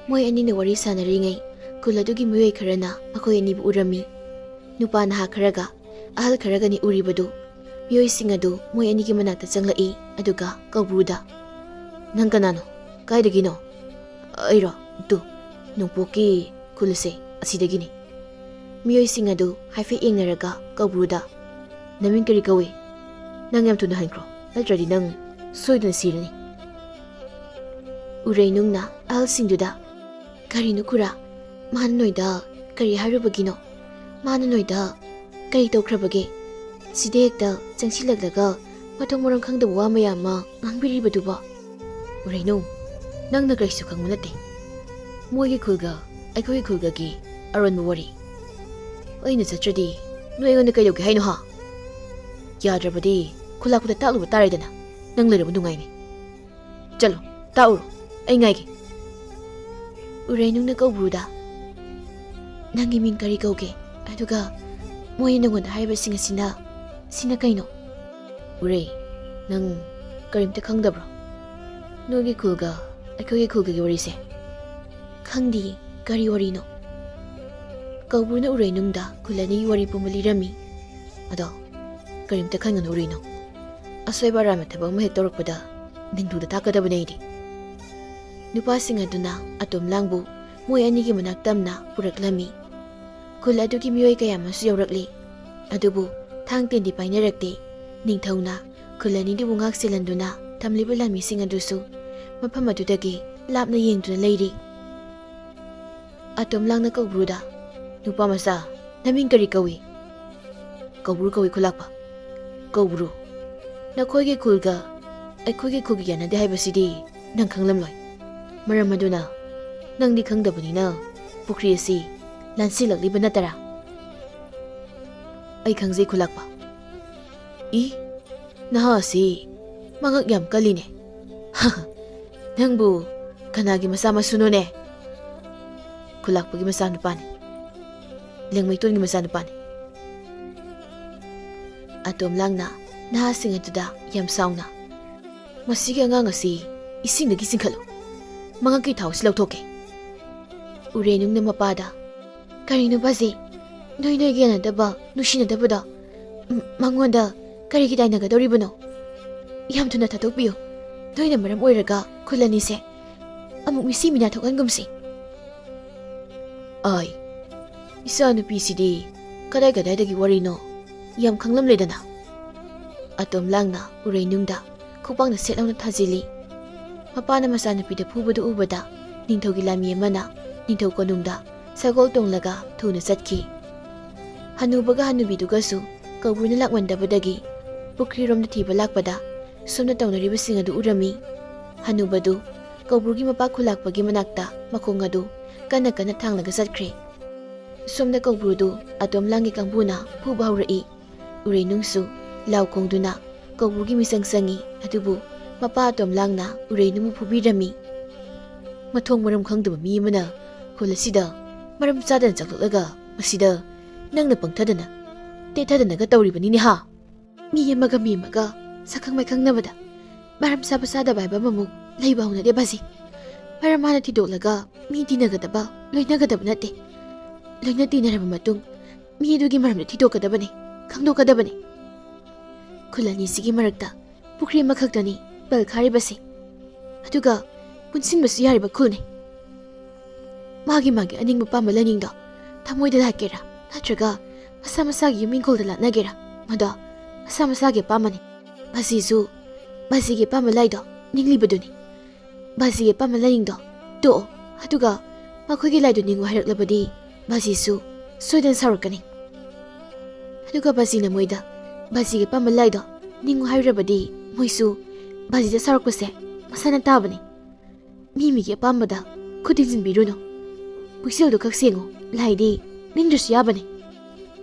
ꯃꯣꯏ ꯑꯅꯤꯅ ꯋꯥꯔꯤ ꯁꯥꯟꯅꯔꯤꯉꯩ ꯈꯨꯜ ꯑꯗꯨꯒꯤ ꯃꯤꯑꯣꯏ ꯈꯔꯅ ꯃꯈꯣꯏ ꯑꯅꯤꯕꯨ ꯎꯔꯝꯃꯤ꯫ ꯅꯨꯄꯥ ꯅꯍꯥ ꯈꯔꯒ ꯑꯍꯜ ꯈꯔꯒꯅꯤ ꯎꯔꯤꯕꯗꯨ꯫ ꯃꯤꯑꯣꯏꯁꯤꯡ ꯑꯗꯨ ꯃꯣꯏ ꯑꯅꯤꯒꯤ ꯃꯅꯥꯛꯇ ꯆꯪꯂꯛꯏ, ꯑꯗꯨꯒ ꯀꯧꯕ꯭ꯔꯨꯗ, "ꯅꯪ ꯀꯅꯥꯅꯣ? ꯀꯥꯏꯗꯒꯤꯅꯣ?" "ꯑꯩꯔꯣ? ꯇꯨ, ꯅꯣꯡꯄꯣꯛꯀꯤ ꯈꯨꯜꯁꯦ ꯑꯁꯤꯗꯒꯤꯅꯤ꯫" ꯃꯤꯑꯣꯏꯁꯤꯡ ꯑꯗꯨ ꯍꯥꯏꯐꯦꯠ ꯌꯦꯡꯅꯔꯒ ꯀꯧꯕ꯭ꯔꯨꯗ, "ꯅꯃꯤꯡ ꯀꯔꯤ ꯀꯧꯏ? ꯅꯪ ꯌꯥꯝ ꯊꯨꯅ ꯍꯟꯈ꯭ꯔꯣ, ꯅꯠꯇ꯭ꯔꯗꯤ ꯅꯪ ꯁꯣꯏꯗꯅ ꯁꯤꯔꯅꯤ꯫" ꯎꯔꯩꯅꯨꯡꯅ ꯑꯍꯜꯁꯤꯡꯗꯨꯗ, "ꯀꯔꯤꯅꯣ ꯈꯨꯔꯥ? ꯃꯥꯅ ꯅꯣꯏꯗ ꯀꯔꯤ ꯍꯥꯏꯔꯨꯕꯒꯤꯅꯣ? ꯃꯥꯅ ꯅꯣꯏꯗ ꯀꯔꯤ ꯇꯧꯈ꯭ꯔꯕꯒꯦ? ꯁꯤꯗ ꯍꯦꯛꯇ ꯆꯪꯁꯤꯜꯂꯛꯂꯒ ꯃꯊꯣꯡ ꯃꯔꯝ ꯈꯪꯗꯕ ꯋꯥ ꯃꯌꯥꯝ ꯑꯃ ꯉꯥꯡꯕꯤꯔꯤꯕꯗꯨꯕꯣ?" "ꯎꯔꯩꯅꯨ, ꯅꯪꯅ ꯀꯔꯤꯁꯨ ꯈꯪꯕ ꯅꯠꯇꯦ꯫ ꯃꯣꯏꯒꯤ ꯈꯨꯜꯒ ꯑꯩꯈꯣꯏꯒꯤ ꯈꯨꯜꯒꯒꯤ ꯑꯔꯣꯟꯕ ꯋꯥꯔꯤ꯫ ꯑꯩꯅ ꯆꯠꯇ꯭ꯔꯗꯤ ꯅꯣꯏ ꯑꯩꯉꯣꯟꯗ ꯀꯩꯗꯧꯒꯦ ꯍꯥꯏꯅꯣ, ꯍꯥ? ꯌꯥꯗ꯭ꯔꯕꯗꯤ ꯈꯨꯜꯂꯥꯛꯄꯗ ꯇꯥꯛꯂꯨꯕ ꯇꯥꯔꯦꯗꯅ, ꯅꯪ ꯂꯩꯔꯕ ꯅꯨꯡꯉꯥꯏꯅꯤ꯫ ꯆꯠꯂꯣ, ꯇꯥꯛꯎꯔꯣ, ꯑꯩ ꯉꯥꯏꯒꯦ꯫" ꯎꯔꯩꯅꯨꯡꯅ ꯀꯧꯕ꯭ꯔꯨꯗ, "ꯅꯪꯒꯤ ꯃꯤꯡ ꯀꯔꯤ ꯀꯧꯒꯦ? ꯑꯗꯨꯒ ꯃꯣꯏꯅ ꯅꯪꯉꯣꯟꯗ ꯍꯥꯏꯔꯤꯕꯁꯤꯡ ꯑꯁꯤꯅ, ꯁꯤꯅ ꯀꯩꯅꯣ?" "ꯎꯔꯩ, ꯅꯪ ꯀꯔꯤꯝꯇ ꯈꯪꯗꯕ꯭ꯔꯣ? ꯅꯣꯏꯒꯤ ꯈꯨꯜꯒ ꯑꯩꯈꯣꯏꯒꯤ ꯈꯨꯜꯒꯒꯤ ꯋꯥꯔꯤꯁꯦ?" "ꯈꯪꯗꯤꯌꯦ, ꯀꯔꯤ ꯋꯥꯔꯤꯅꯣ?" ꯀꯧꯕ꯭ꯔꯨꯅ ꯎꯔꯩꯅꯨꯡꯗ ꯈꯨꯜ ꯑꯅꯤꯒꯤ ꯋꯥꯔꯤ ꯄꯨꯝꯕ ꯂꯤꯔꯝꯃꯤ꯫ "ꯑꯗꯣ, ꯀꯔꯤꯝꯇ ꯈꯟꯒꯅꯨ ꯎꯔꯩꯅꯨ꯫ ꯑꯁꯣꯏꯕ ꯑꯔꯥꯟꯕ ꯊꯕꯛ ꯑꯃ ꯍꯦꯛ ꯇꯧꯔꯛꯄꯗ ꯅꯤꯡꯊꯧꯗ ꯇꯥꯛꯀꯗꯕꯅꯦ ꯑꯩꯗꯤ꯫" ꯅꯨꯄꯥꯁꯤꯡ ꯑꯗꯨꯅ ꯑꯇꯣꯝꯂꯥꯡꯕꯨ ꯃꯣꯏ ꯑꯅꯤꯒꯤ ꯃꯅꯥꯛ ꯇꯝꯅ ꯄꯨꯔꯛꯂꯝꯃꯤ꯫ ꯈꯨꯜ ꯑꯗꯨꯒꯤ ꯃꯤꯑꯣꯏ ꯀꯌꯥ ꯑꯃꯁꯨ ꯌꯥꯎꯔꯛꯂꯤ꯫ ꯑꯗꯨꯕꯨ ꯊꯥꯡ ꯇꯦꯟꯗꯤ ꯄꯥꯏꯅꯔꯛꯇꯦ꯫ ꯅꯤꯡꯊꯧꯅ ꯈꯨꯜ ꯑꯅꯤꯗꯨꯕꯨ ꯉꯥꯛ ꯁꯦꯜꯍꯟꯗꯨꯅ ꯊꯝꯂꯤꯕ ꯂꯥꯟꯃꯤꯁꯤꯡ ꯑꯗꯨꯁꯨ ꯃꯐꯝ ꯑꯗꯨꯗꯒꯤ ꯂꯥꯞꯅ ꯌꯦꯡꯗꯨꯅ ꯂꯩꯔꯤ꯫ ꯑꯇꯣꯝ ꯂꯥꯡꯅ ꯀꯧꯕ꯭ꯔꯨꯗ, "ꯅꯨꯄꯥ ꯃꯆꯥ, ꯅꯃꯤꯡ ꯀꯔꯤ ꯀꯧꯏ?" "ꯀꯧꯕ꯭ꯔꯨ ꯀꯧꯏ ꯈꯨꯂꯥꯛꯄ꯫" "ꯀꯧꯕ꯭ꯔꯨ, ꯅꯈꯣꯏꯒꯤ ꯈꯨꯜꯒ ꯑꯩꯈꯣꯏꯒꯤ ꯈꯨꯜꯒ ꯌꯥꯅꯗꯦ ꯍꯥꯏꯕꯁꯤꯗꯤ ꯅꯪ ꯈꯪꯂꯝꯂꯣꯏ꯫ ꯃꯔꯝ ꯑꯗꯨꯅ ꯅꯪꯗꯤ ꯈꯪꯗꯕꯅꯤꯅ ꯄꯨꯈ꯭ꯔꯤ ꯑꯁꯤ ꯂꯥꯟꯁꯤꯜꯂꯛꯂꯤꯕ ꯅꯠꯇꯔꯥ?" "ꯑꯩ ꯈꯪꯖꯩ ꯈꯨꯂꯥꯛꯄ꯫" "ꯏ, ꯅꯍꯥ ꯑꯁꯤ ꯃꯉꯛ ꯌꯥꯝ ꯀꯜꯂꯤꯅꯦ꯫" "ꯅꯪꯕꯨ ꯀꯅꯥꯒꯤ ꯃꯆꯥ ꯃꯁꯨꯅꯣꯅꯦ?" "ꯈꯨꯂꯥꯛꯄꯒꯤ ꯃꯆꯥꯅꯨꯄꯥꯅꯤ꯫ ꯂꯦꯡꯃꯩꯇꯣꯟꯒꯤ ꯃꯆꯥꯅꯨꯄꯥꯅꯤ꯫" ꯑꯇꯣꯝ ꯂꯥꯡꯅ ꯅꯍꯥꯁꯤꯡ ꯑꯗꯨꯗ ꯌꯥꯝ ꯁꯥꯎꯅ, "ꯃꯁꯤꯒꯤ ꯑꯉꯥꯡ ꯑꯁꯤ ꯏꯁꯤꯡꯗꯒꯤ ꯆꯤꯡꯈꯠꯂꯨ꯫ ꯃꯉꯛꯀꯤ ꯊꯥꯎ ꯑꯁꯤ ꯂꯧꯊꯣꯛꯀꯦ꯫" ꯎꯔꯦꯅꯨꯡꯅ ꯃꯄꯥꯗ, "ꯀꯔꯤꯅꯣ ꯕꯥꯖꯤ? ꯅꯣꯏ ꯅꯣꯏꯒꯤ ꯌꯥꯅꯗꯕ, ꯅꯨꯡꯁꯤꯅꯗꯕꯗꯣ ꯃ-, ꯃꯉꯣꯟꯗ ꯀꯔꯤꯒꯤ ꯇꯥꯏꯅꯒꯗꯧꯔꯤꯕꯅꯣ? ꯌꯥꯝ ꯊꯨꯅ ꯊꯥꯗꯣꯛꯄꯤꯌꯨ꯫ ꯅꯣꯏꯅ ꯃꯔꯝ ꯑꯣꯏꯔꯒ ꯈꯨꯜ ꯑꯅꯤꯁꯦ ꯑꯃꯨꯛ ꯃꯤꯁꯤ ꯃꯤꯅꯥ ꯊꯣꯛꯍꯟꯒꯨꯝꯁꯤ꯫" "ꯑꯥꯏ, ꯏꯆꯥꯅꯨꯄꯤꯁꯤꯗꯤ ꯀꯗꯥꯏ ꯀꯗꯥꯏꯗꯒꯤ ꯋꯥꯔꯤꯅꯣ ꯌꯥꯝ ꯈꯪꯂꯝꯂꯦꯗꯅ꯫" ꯑꯇꯣꯝ ꯂꯥꯡꯅ ꯎꯔꯩꯅꯨꯡꯗ ꯈꯨꯄꯥꯛꯅ ꯁꯦꯠ ꯂꯥꯎꯅ ꯊꯥꯖꯤꯜꯂꯤ꯫ ꯃꯄꯥꯅ ꯃꯆꯥꯅꯨꯄꯤꯗ ꯐꯨꯕꯗꯨ ꯎꯕꯗ ꯅꯤꯡꯊꯧꯒꯤ ꯂꯥꯟꯃꯤ ꯑꯃꯅ ꯅꯤꯡꯊꯧ ꯀꯣꯅꯨꯡꯗ ꯁꯒꯣꯜ ꯇꯣꯡꯂꯒ ꯊꯨꯅ ꯆꯠꯈꯤ꯫ ꯍꯅꯨꯕꯒ ꯍꯅꯨꯕꯤꯗꯨꯒꯁꯨ ꯀꯧꯕ꯭ꯔꯨꯅ ꯂꯥꯛꯃꯟꯗꯕꯗꯒꯤ ꯄꯨꯈ꯭ꯔꯤꯔꯣꯝꯗ ꯊꯤꯕ ꯂꯥꯛꯄꯗ ꯁꯣꯝꯗ ꯇꯧꯅꯔꯤꯕꯁꯤꯡ ꯑꯗꯨ ꯎꯔꯝꯃꯤ꯫ ꯍꯅꯨꯕꯗꯨ ꯀꯧꯕ꯭ꯔꯨꯒꯤ ꯃꯄꯥ ꯈꯨꯂꯥꯛꯄꯒꯤ ꯃꯅꯥꯛꯇ ꯃꯈꯣꯡ ꯑꯗꯨ ꯀꯟꯅ ꯀꯟꯅ ꯊꯥꯡꯂꯒ ꯆꯠꯈ꯭ꯔꯦ꯫ ꯁꯣꯝꯗ ꯀꯧꯕ꯭ꯔꯨꯗꯨ ꯑꯇꯣꯝ ꯂꯥꯡꯒꯤ ꯀꯥꯡꯕꯨꯅ ꯐꯨꯕ ꯍꯧꯔꯛꯏ꯫ ꯎꯔꯩꯅꯨꯡꯁꯨ ꯂꯥꯎ ꯈꯣꯡꯗꯨꯅ ꯀꯧꯕ꯭ꯔꯨꯒꯤ ꯃꯤꯆꯪ ꯆꯪꯏ, ꯑꯗꯨꯕꯨ ꯃꯄꯥ ꯑꯇꯣꯝ ꯂꯥꯡꯅ ꯎꯔꯩꯅꯨꯡꯕꯨ ꯐꯨꯕꯤꯔꯝꯃꯤ꯫ "ꯃꯊꯣꯡ ꯃꯔꯝ ꯈꯪꯗꯕ ꯃꯤ ꯑꯃꯅ ꯈꯨꯜ ꯑꯁꯤꯗ ꯃꯔꯝ ꯆꯥꯗꯅ ꯆꯪꯂꯛꯂꯒ ꯃꯁꯤꯗ ꯅꯪꯅ ꯄꯪꯊꯗꯅ ꯇꯦꯠꯊꯗꯅꯒ ꯇꯧꯔꯤꯕꯅꯤꯅꯦ ꯍꯥ?" "ꯃꯤ ꯑꯃꯒ ꯃꯤ ꯑꯃꯒ ꯁꯛꯈꯪ ꯃꯥꯏꯈꯪꯅꯕꯗ ꯃꯔꯝ ꯆꯥꯕ ꯆꯥꯗꯕ ꯍꯥꯏꯕ ꯑꯃꯃꯨꯛ ꯂꯩꯕ ꯍꯧꯅꯗꯦ ꯕꯥꯖꯤ꯫ ꯃꯔꯝ ꯍꯥꯟꯅ ꯊꯤꯗꯣꯛꯂꯒ ꯃꯤ ꯇꯤꯟꯅꯒꯗꯕ, ꯂꯣꯏꯅꯒꯗꯕ ꯅꯠꯇꯦ꯫ ꯂꯣꯏꯅ ꯇꯤꯟꯅꯔꯕ ꯃꯇꯨꯡ ꯃꯤ ꯑꯗꯨꯒꯤ ꯃꯔꯝꯗ ꯊꯤꯗꯣꯛꯀꯗꯕꯅꯤ, ꯈꯪꯗꯣꯛꯀꯗꯕꯅꯤ꯫ ꯈꯨꯜ ꯑꯅꯤꯁꯤꯒꯤ ꯃꯔꯛꯇ ꯄꯨꯈ꯭ꯔꯤ ꯑꯃꯈꯛꯇꯅꯤ ꯄꯜ ꯈꯥꯔꯤꯕꯁꯦ꯫ ꯑꯗꯨꯒ ꯄꯨꯟꯁꯤꯟꯕꯁꯨ ꯌꯥꯔꯤꯕ ꯈꯨꯜꯅꯤ꯫ ꯃꯥꯒꯤ ꯃꯥꯒꯤ ꯑꯅꯤꯡꯕ ꯄꯥꯝꯕ ꯂꯥꯏꯅꯤꯡꯗꯣ ꯊꯃꯣꯏꯗ ꯂꯥꯠꯀꯦꯔꯥ ꯅꯠꯇ꯭ꯔꯒ ꯃꯁꯥ ꯃꯁꯥꯒꯤ ꯌꯨꯝ ꯏꯪꯈꯣꯜꯗ ꯂꯥꯠꯅꯒꯦꯔꯥ, ꯃꯗꯣ ꯃꯁꯥ ꯃꯁꯥꯒꯤ ꯑꯄꯥꯝꯕꯅꯤ꯫ ꯕꯥꯖꯤꯁꯨ ꯕꯥꯖꯤꯒꯤ ꯑꯄꯥꯝꯕ ꯂꯥꯏꯗꯣ ꯅꯤꯡꯂꯤꯕꯗꯨꯅꯤ꯫ ꯕꯥꯖꯤꯒꯤ ꯑꯄꯥꯝꯕ ꯂꯥꯏꯅꯤꯡꯗꯣ ꯇꯣꯛꯑꯣ, ꯑꯗꯨꯒ ꯃꯈꯣꯏꯒꯤ ꯂꯥꯏꯗꯣ ꯅꯤꯡꯉꯨ ꯍꯥꯏꯔꯛꯂꯕꯗꯤ ꯕꯥꯖꯤꯁꯨ ꯁꯣꯏꯗꯅ ꯁꯥꯎꯔꯛꯀꯅꯤ꯫ ꯑꯗꯨꯒ ꯕꯥꯖꯤꯅ ꯃꯣꯏꯗ ꯕꯥꯖꯤꯒꯤ ꯑꯄꯥꯝꯕ ꯂꯥꯏꯗꯣ ꯅꯤꯡꯉꯨ ꯍꯥꯏꯔꯨꯔꯕꯗꯤ ꯃꯣꯏꯁꯨ ꯕꯥꯖꯤꯗ ꯁꯥꯎꯔꯛꯄꯁꯦ ꯃꯁꯥꯅ ꯇꯥꯕꯅꯤ꯫ ꯃꯤ ꯃꯤꯒꯤ ꯑꯄꯥꯝꯕꯗ ꯈꯨꯠ ꯊꯤꯡꯖꯤꯟꯕꯤꯔꯨꯅꯨ꯫ ꯄꯨꯛꯆꯦꯜꯗꯣ ꯈꯛ ꯁꯦꯡꯉꯨ, ꯂꯥꯏꯗꯤ ꯅꯤꯡꯗ꯭ꯔꯁꯨ ꯌꯥꯕꯅꯤ꯫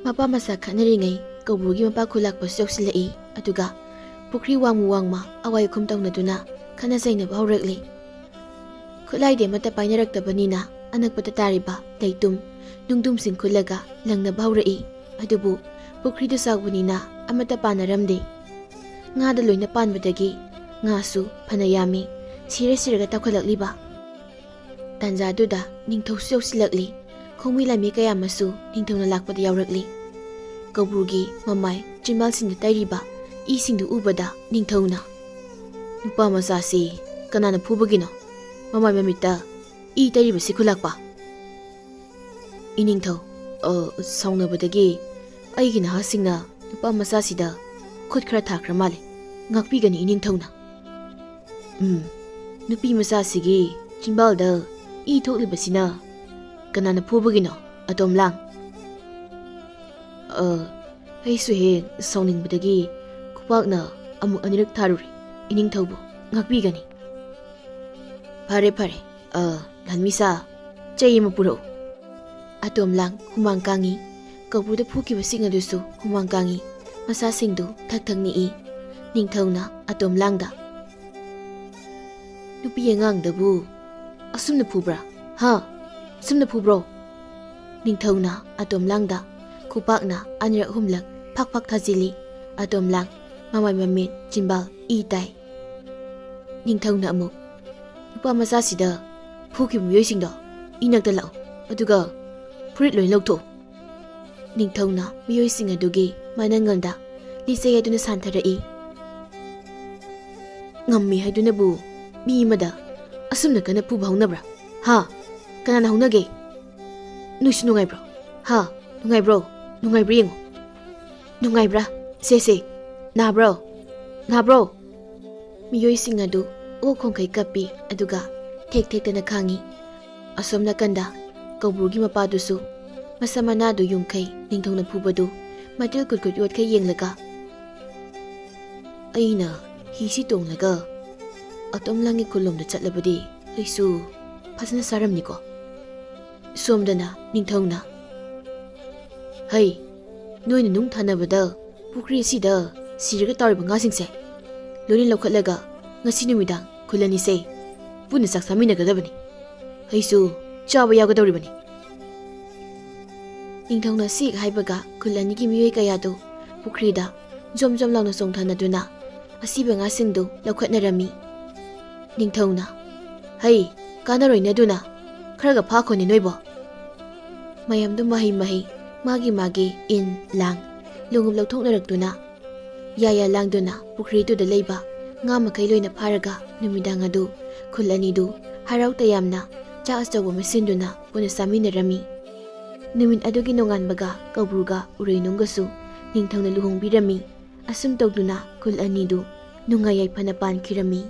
ꯃꯄꯥ ꯃꯆꯥ ꯈꯠꯅꯔꯤꯉꯩ ꯀꯧꯕ꯭ꯔꯨꯒꯤ ꯃꯄꯥ ꯈꯨꯂꯥꯛꯄꯁꯨ ꯌꯧꯁꯤꯜꯂꯛꯏ, ꯑꯗꯨꯒ ꯄꯨꯈ꯭ꯔꯤ ꯋꯥꯡꯃ ꯋꯥꯡꯃ ꯑꯋꯥꯏ ꯑꯈꯨꯝ ꯇꯧꯅꯗꯨꯅ ꯈꯠꯅ ꯆꯩꯅꯕ ꯍꯧꯔꯛꯂꯤ꯫ ꯈꯨꯠꯂꯥꯏꯗꯤ ꯑꯃꯠꯇ ꯄꯥꯏꯅꯔꯛꯇꯕꯅꯤꯅ ꯑꯅꯛꯄꯗ ꯇꯥꯔꯤꯕ ꯂꯩꯇꯨꯝ, ꯅꯨꯡꯗꯨꯝꯁꯤꯡ ꯈꯨꯜꯂꯒ ꯂꯪꯅꯕ ꯍꯧꯔꯛꯏ꯫ ꯑꯗꯨꯕꯨ ꯄꯨꯈ꯭ꯔꯤꯗꯨ ꯆꯥꯎꯕꯅꯤꯅ ꯑꯃꯠꯇ ꯄꯥꯟꯅꯔꯝꯗꯦ꯫ ꯉꯥꯗ ꯂꯣꯏꯅ ꯄꯥꯟꯕꯗꯒꯤ ꯉꯥꯁꯨ ꯐꯅ ꯌꯥꯝꯃꯤ, ꯁꯤꯔ ꯁꯤꯔꯒ ꯇꯥꯎꯈꯠꯂꯛꯂꯤꯕ꯫ ꯇꯥꯟꯖꯥꯗꯨꯗ ꯅꯤꯡꯊꯧꯁꯨ ꯌꯧꯁꯤꯜꯂꯛꯂꯤ꯫ ꯈꯣꯡꯃꯤ ꯂꯥꯟꯃꯤ ꯀꯌꯥ ꯑꯃꯁꯨ ꯅꯤꯡꯊꯧꯅ ꯂꯥꯛꯄꯗ ꯌꯥꯎꯔꯛꯂꯤ꯫ ꯀꯧꯕ꯭ꯔꯨꯒꯤ ꯃꯃꯥꯏ ꯆꯤꯟꯕꯥꯜꯁꯤꯡꯗ ꯇꯩꯔꯤꯕ ꯏꯁꯤꯡꯗꯨ ꯎꯕꯗ ꯅꯤꯡꯊꯧꯅ, "ꯅꯨꯄꯥ ꯃꯆꯥꯁꯤ ꯀꯅꯥꯅ ꯐꯨꯕꯒꯤꯅꯣ? ꯃꯃꯥꯏ ꯃꯃꯤꯠꯇ ꯏ ꯇꯩꯔꯤꯕꯁꯤ ꯈꯨꯂꯥꯛꯄ?" "ꯏꯅꯤꯡꯊꯧ, ꯑ, ꯁꯥꯎꯅꯕꯗꯒꯤ ꯑꯩꯒꯤ ꯅꯍꯥꯁꯤꯡꯅ ꯅꯨꯄꯥ ꯃꯆꯥꯁꯤꯗ ꯈꯨꯠ ꯈꯔ ꯊꯥꯈ꯭ꯔ ꯃꯥꯜꯂꯦ꯫ ꯉꯥꯛꯄꯤꯒꯅꯤ ꯏꯅꯤꯡꯊꯧꯅ꯫" "ꯎꯝ, ꯅꯨꯄꯤ ꯃꯆꯥꯁꯤꯒꯤ ꯆꯤꯟꯕꯥꯜꯗ ꯏ ꯊꯣꯛꯂꯤꯕꯁꯤꯅ ꯀꯅꯥꯅ ꯐꯨꯕꯒꯤꯅꯣ, ꯑꯇꯣꯝꯂꯥꯡ?" "ꯑ, ꯑꯩꯁꯨ ꯍꯦꯛ ꯁꯥꯎꯅꯤꯡꯕꯗꯒꯤ ꯈꯨꯄꯥꯛꯅ ꯑꯃꯨꯛ ꯑꯅꯤꯔꯛ ꯊꯥꯔꯨꯔꯦ꯫ ꯏꯅꯤꯡꯊꯧꯕꯨ ꯉꯥꯛꯄꯤꯒꯅꯤ꯫" "ꯐꯔꯦ, ꯐꯔꯦ꯫ ꯑ, ꯂꯥꯟꯃꯤꯁꯥ, ꯆꯩ ꯑꯃ ꯄꯨꯔꯛꯎ꯫" ꯑꯇꯣꯝꯂꯥꯡ ꯍꯨꯃꯥꯡ ꯀꯥꯡꯉꯤ꯫ ꯀꯧꯕ꯭ꯔꯨꯗ ꯐꯨꯈꯤꯕꯁꯤꯡ ꯑꯗꯨꯁꯨ ꯍꯨꯃꯥꯡ ꯀꯥꯡꯉꯤ꯫ ꯃꯁꯥꯁꯤꯡꯗꯨ ꯊꯛ ꯊꯛ ꯅꯤꯛꯏ꯫ ꯅꯤꯡꯊꯧꯅ ꯑꯇꯣꯝꯂꯥꯡꯗ, "ꯅꯨꯄꯤ ꯑꯉꯥꯡꯗꯕꯨ ꯑꯁꯨꯝꯅ ꯐꯨꯕ꯭ꯔꯥ? ꯍꯥ? ꯑꯁꯨꯝꯅ ꯐꯨꯕ꯭ꯔꯣ?" ꯅꯤꯡꯊꯧꯅ ꯑꯇꯣꯝꯂꯥꯡꯗ ꯈꯨꯄꯥꯛꯅ ꯑꯅꯤꯔꯛ ꯑꯍꯨꯝꯂꯛ ꯐꯥꯛ ꯐꯥꯛ ꯊꯥꯖꯤꯜꯂꯤ꯫ ꯑꯇꯣꯝꯂꯥꯡ ꯃꯃꯥꯏ ꯃꯃꯤꯠ ꯆꯤꯟꯕꯥꯜ ꯏ ꯇꯥꯏ꯫ ꯅꯤꯡꯊꯧꯅ ꯑꯃꯨꯛ, "ꯅꯨꯄꯥ ꯃꯆꯥꯁꯤꯗ ꯐꯨꯈꯤꯕ ꯃꯤꯑꯣꯏꯁꯤꯡꯗꯣ ꯏꯅꯥꯛꯇ ꯂꯥꯛꯎ, ꯑꯗꯨꯒ ꯐꯨꯔꯤꯠ ꯂꯣꯏ ꯂꯧꯊꯣꯛꯎ꯫" ꯅꯤꯡꯊꯧꯅ ꯃꯤꯑꯣꯏꯁꯤꯡ ꯑꯗꯨꯒꯤ ꯃꯅꯪꯒꯜꯗ ꯂꯤꯆꯩ ꯑꯗꯨꯅ ꯁꯥꯟꯊꯔꯛꯏ꯫ "ꯉꯝꯃꯤ ꯍꯥꯏꯗꯨꯅꯕꯨ ꯃꯤ ꯑꯃꯗ ꯑꯁꯨꯝꯅ ꯀꯟꯅ ꯐꯨꯕ ꯍꯧꯅꯕ꯭ꯔꯥ? ꯍꯥ? ꯀꯅꯥꯅ ꯍꯧꯅꯒꯦ? ꯅꯣꯏꯁꯨ ꯅꯨꯡꯉꯥꯏꯕ꯭ꯔꯣ? ꯍꯥ? ꯅꯨꯡꯉꯥꯏꯕ꯭ꯔꯣ?" ꯅꯨꯡꯉꯥꯏꯕ꯭ꯔꯥ ꯌꯦꯡꯉꯨ꯫ ꯅꯨꯡꯉꯥꯏꯕ꯭ꯔꯥ? ꯁꯦ, ꯁꯦ꯫ ꯅꯥꯕ꯭ꯔꯣ? ꯅꯥꯕ꯭ꯔꯣ?" ꯃꯤꯑꯣꯏꯁꯤꯡ ꯑꯗꯨ ꯑꯣꯛ ꯈꯣꯡꯈꯩ ꯀꯞꯄꯤ, ꯑꯗꯨꯒ ꯊꯦꯛ ꯊꯦꯛꯇꯅ ꯈꯥꯡꯉꯤ꯫ ꯑꯁꯣꯝ ꯅꯥꯀꯟꯗ ꯀꯧꯕ꯭ꯔꯨꯒꯤ ꯃꯄꯥꯗꯨꯁꯨ ꯃꯁꯝ ꯃꯅꯥꯗꯨ ꯌꯨꯝꯈꯩ ꯅꯤꯡꯊꯧꯅ ꯐꯨꯕꯗꯨ ꯃꯇꯤꯜ ꯀꯨꯠ ꯀꯨꯠ ꯌꯣꯠꯈꯩ ꯌꯦꯡꯂꯒ, "ꯑꯩꯅ ꯍꯤꯁꯤ ꯇꯣꯡꯂꯒ ꯑꯇꯣꯝ ꯂꯥꯡꯒꯤ ꯈꯨꯜꯂꯣꯝꯗ ꯆꯠꯂꯕꯗꯤ ꯑꯩꯁꯨ ꯐꯖꯅ ꯆꯥꯔꯝꯅꯤꯀꯣ?" ꯁꯣꯝꯗꯅ ꯅꯤꯡꯊꯧꯅ, "ꯍꯩ, ꯅꯣꯏꯅ ꯅꯨꯡ ꯊꯥꯅꯕꯗ ꯄꯨꯈ꯭ꯔꯤ ꯑꯁꯤꯗ ꯁꯤꯔꯒ ꯇꯥꯔꯤꯕ ꯉꯥꯁꯤꯡꯁꯦ ꯂꯣꯏꯅ ꯂꯧꯈꯠꯂꯒ ꯉꯁꯤ ꯅꯨꯃꯤꯗꯥꯡ ꯈꯨꯜ ꯑꯅꯤꯁꯦ ꯄꯨꯟꯅ ꯆꯥꯛ ꯆꯥꯃꯤꯟꯅꯒꯗꯕꯅꯤ꯫ ꯑꯩꯁꯨ ꯆꯥꯕ ꯌꯥꯎꯒꯗꯧꯔꯤꯕꯅꯤ꯫" ꯅꯤꯡꯊꯧꯅ ꯁꯤꯛ ꯍꯥꯏꯕꯒ ꯈꯨꯜ ꯑꯅꯤꯒꯤ ꯃꯤꯑꯣꯏ ꯀꯌꯥꯗꯨ ꯄꯨꯈ꯭ꯔꯤꯗ ꯖꯣꯝ ꯖꯣꯝ ꯂꯥꯎꯅ ꯆꯣꯡꯊꯅꯗꯨꯅ ꯑꯁꯤꯕ ꯉꯥꯁꯤꯡꯗꯨ ꯂꯧꯈꯠꯅꯔꯝꯃꯤ꯫ ꯅꯤꯡꯊꯧꯅ, "ꯍꯩ, ꯀꯥꯟꯅꯔꯣꯏꯅꯦ ꯑꯗꯨꯅ, ꯈꯔꯒ ꯐꯥꯈꯣꯅꯦ ꯅꯣꯏꯕꯣ꯫" ꯃꯌꯥꯝꯗꯨ ꯃꯍꯩ ꯃꯍꯩ ꯃꯥꯒꯤ ꯃꯥꯒꯤ ꯏꯟ, ꯂꯥꯡ, ꯂꯣꯡꯎꯞ ꯂꯧꯊꯣꯛꯅꯔꯛꯇꯨꯅ ꯌꯥꯌꯥ ꯂꯥꯡꯗꯨꯅ ꯄꯨꯈ꯭ꯔꯤꯗꯨꯗ ꯂꯩꯕ ꯉꯥ ꯃꯈꯩ ꯂꯣꯏꯅ ꯐꯥꯔꯒ ꯅꯨꯃꯤꯗꯥꯡ ꯑꯗꯨ ꯈꯨꯜ ꯑꯅꯤꯗꯨ ꯍꯔꯥꯎ ꯇꯌꯥꯝꯅ ꯆꯥꯛ ꯑꯆꯧꯕ ꯑꯃ ꯁꯤꯟꯗꯨꯅ ꯄꯨꯟꯅ ꯆꯥꯃꯤꯟꯅꯔꯝꯃꯤ꯫ ꯅꯨꯃꯤꯠ ꯑꯗꯨꯒꯤ ꯅꯣꯡꯉꯥꯟꯕꯒ ꯀꯧꯕ꯭ꯔꯨꯒ ꯎꯔꯩꯅꯨꯡꯒꯁꯨ ꯅꯤꯡꯊꯧꯅ ꯂꯨꯍꯣꯡꯕꯤꯔꯝꯃꯤ꯫ ꯑꯁꯨꯝ ꯇꯧꯗꯨꯅ ꯈꯨꯜ ꯑꯅꯤꯗꯨ ꯅꯨꯡꯉꯥꯏ ꯌꯥꯏꯐꯅ ꯄꯥꯟꯈꯤꯔꯝꯃꯤ꯫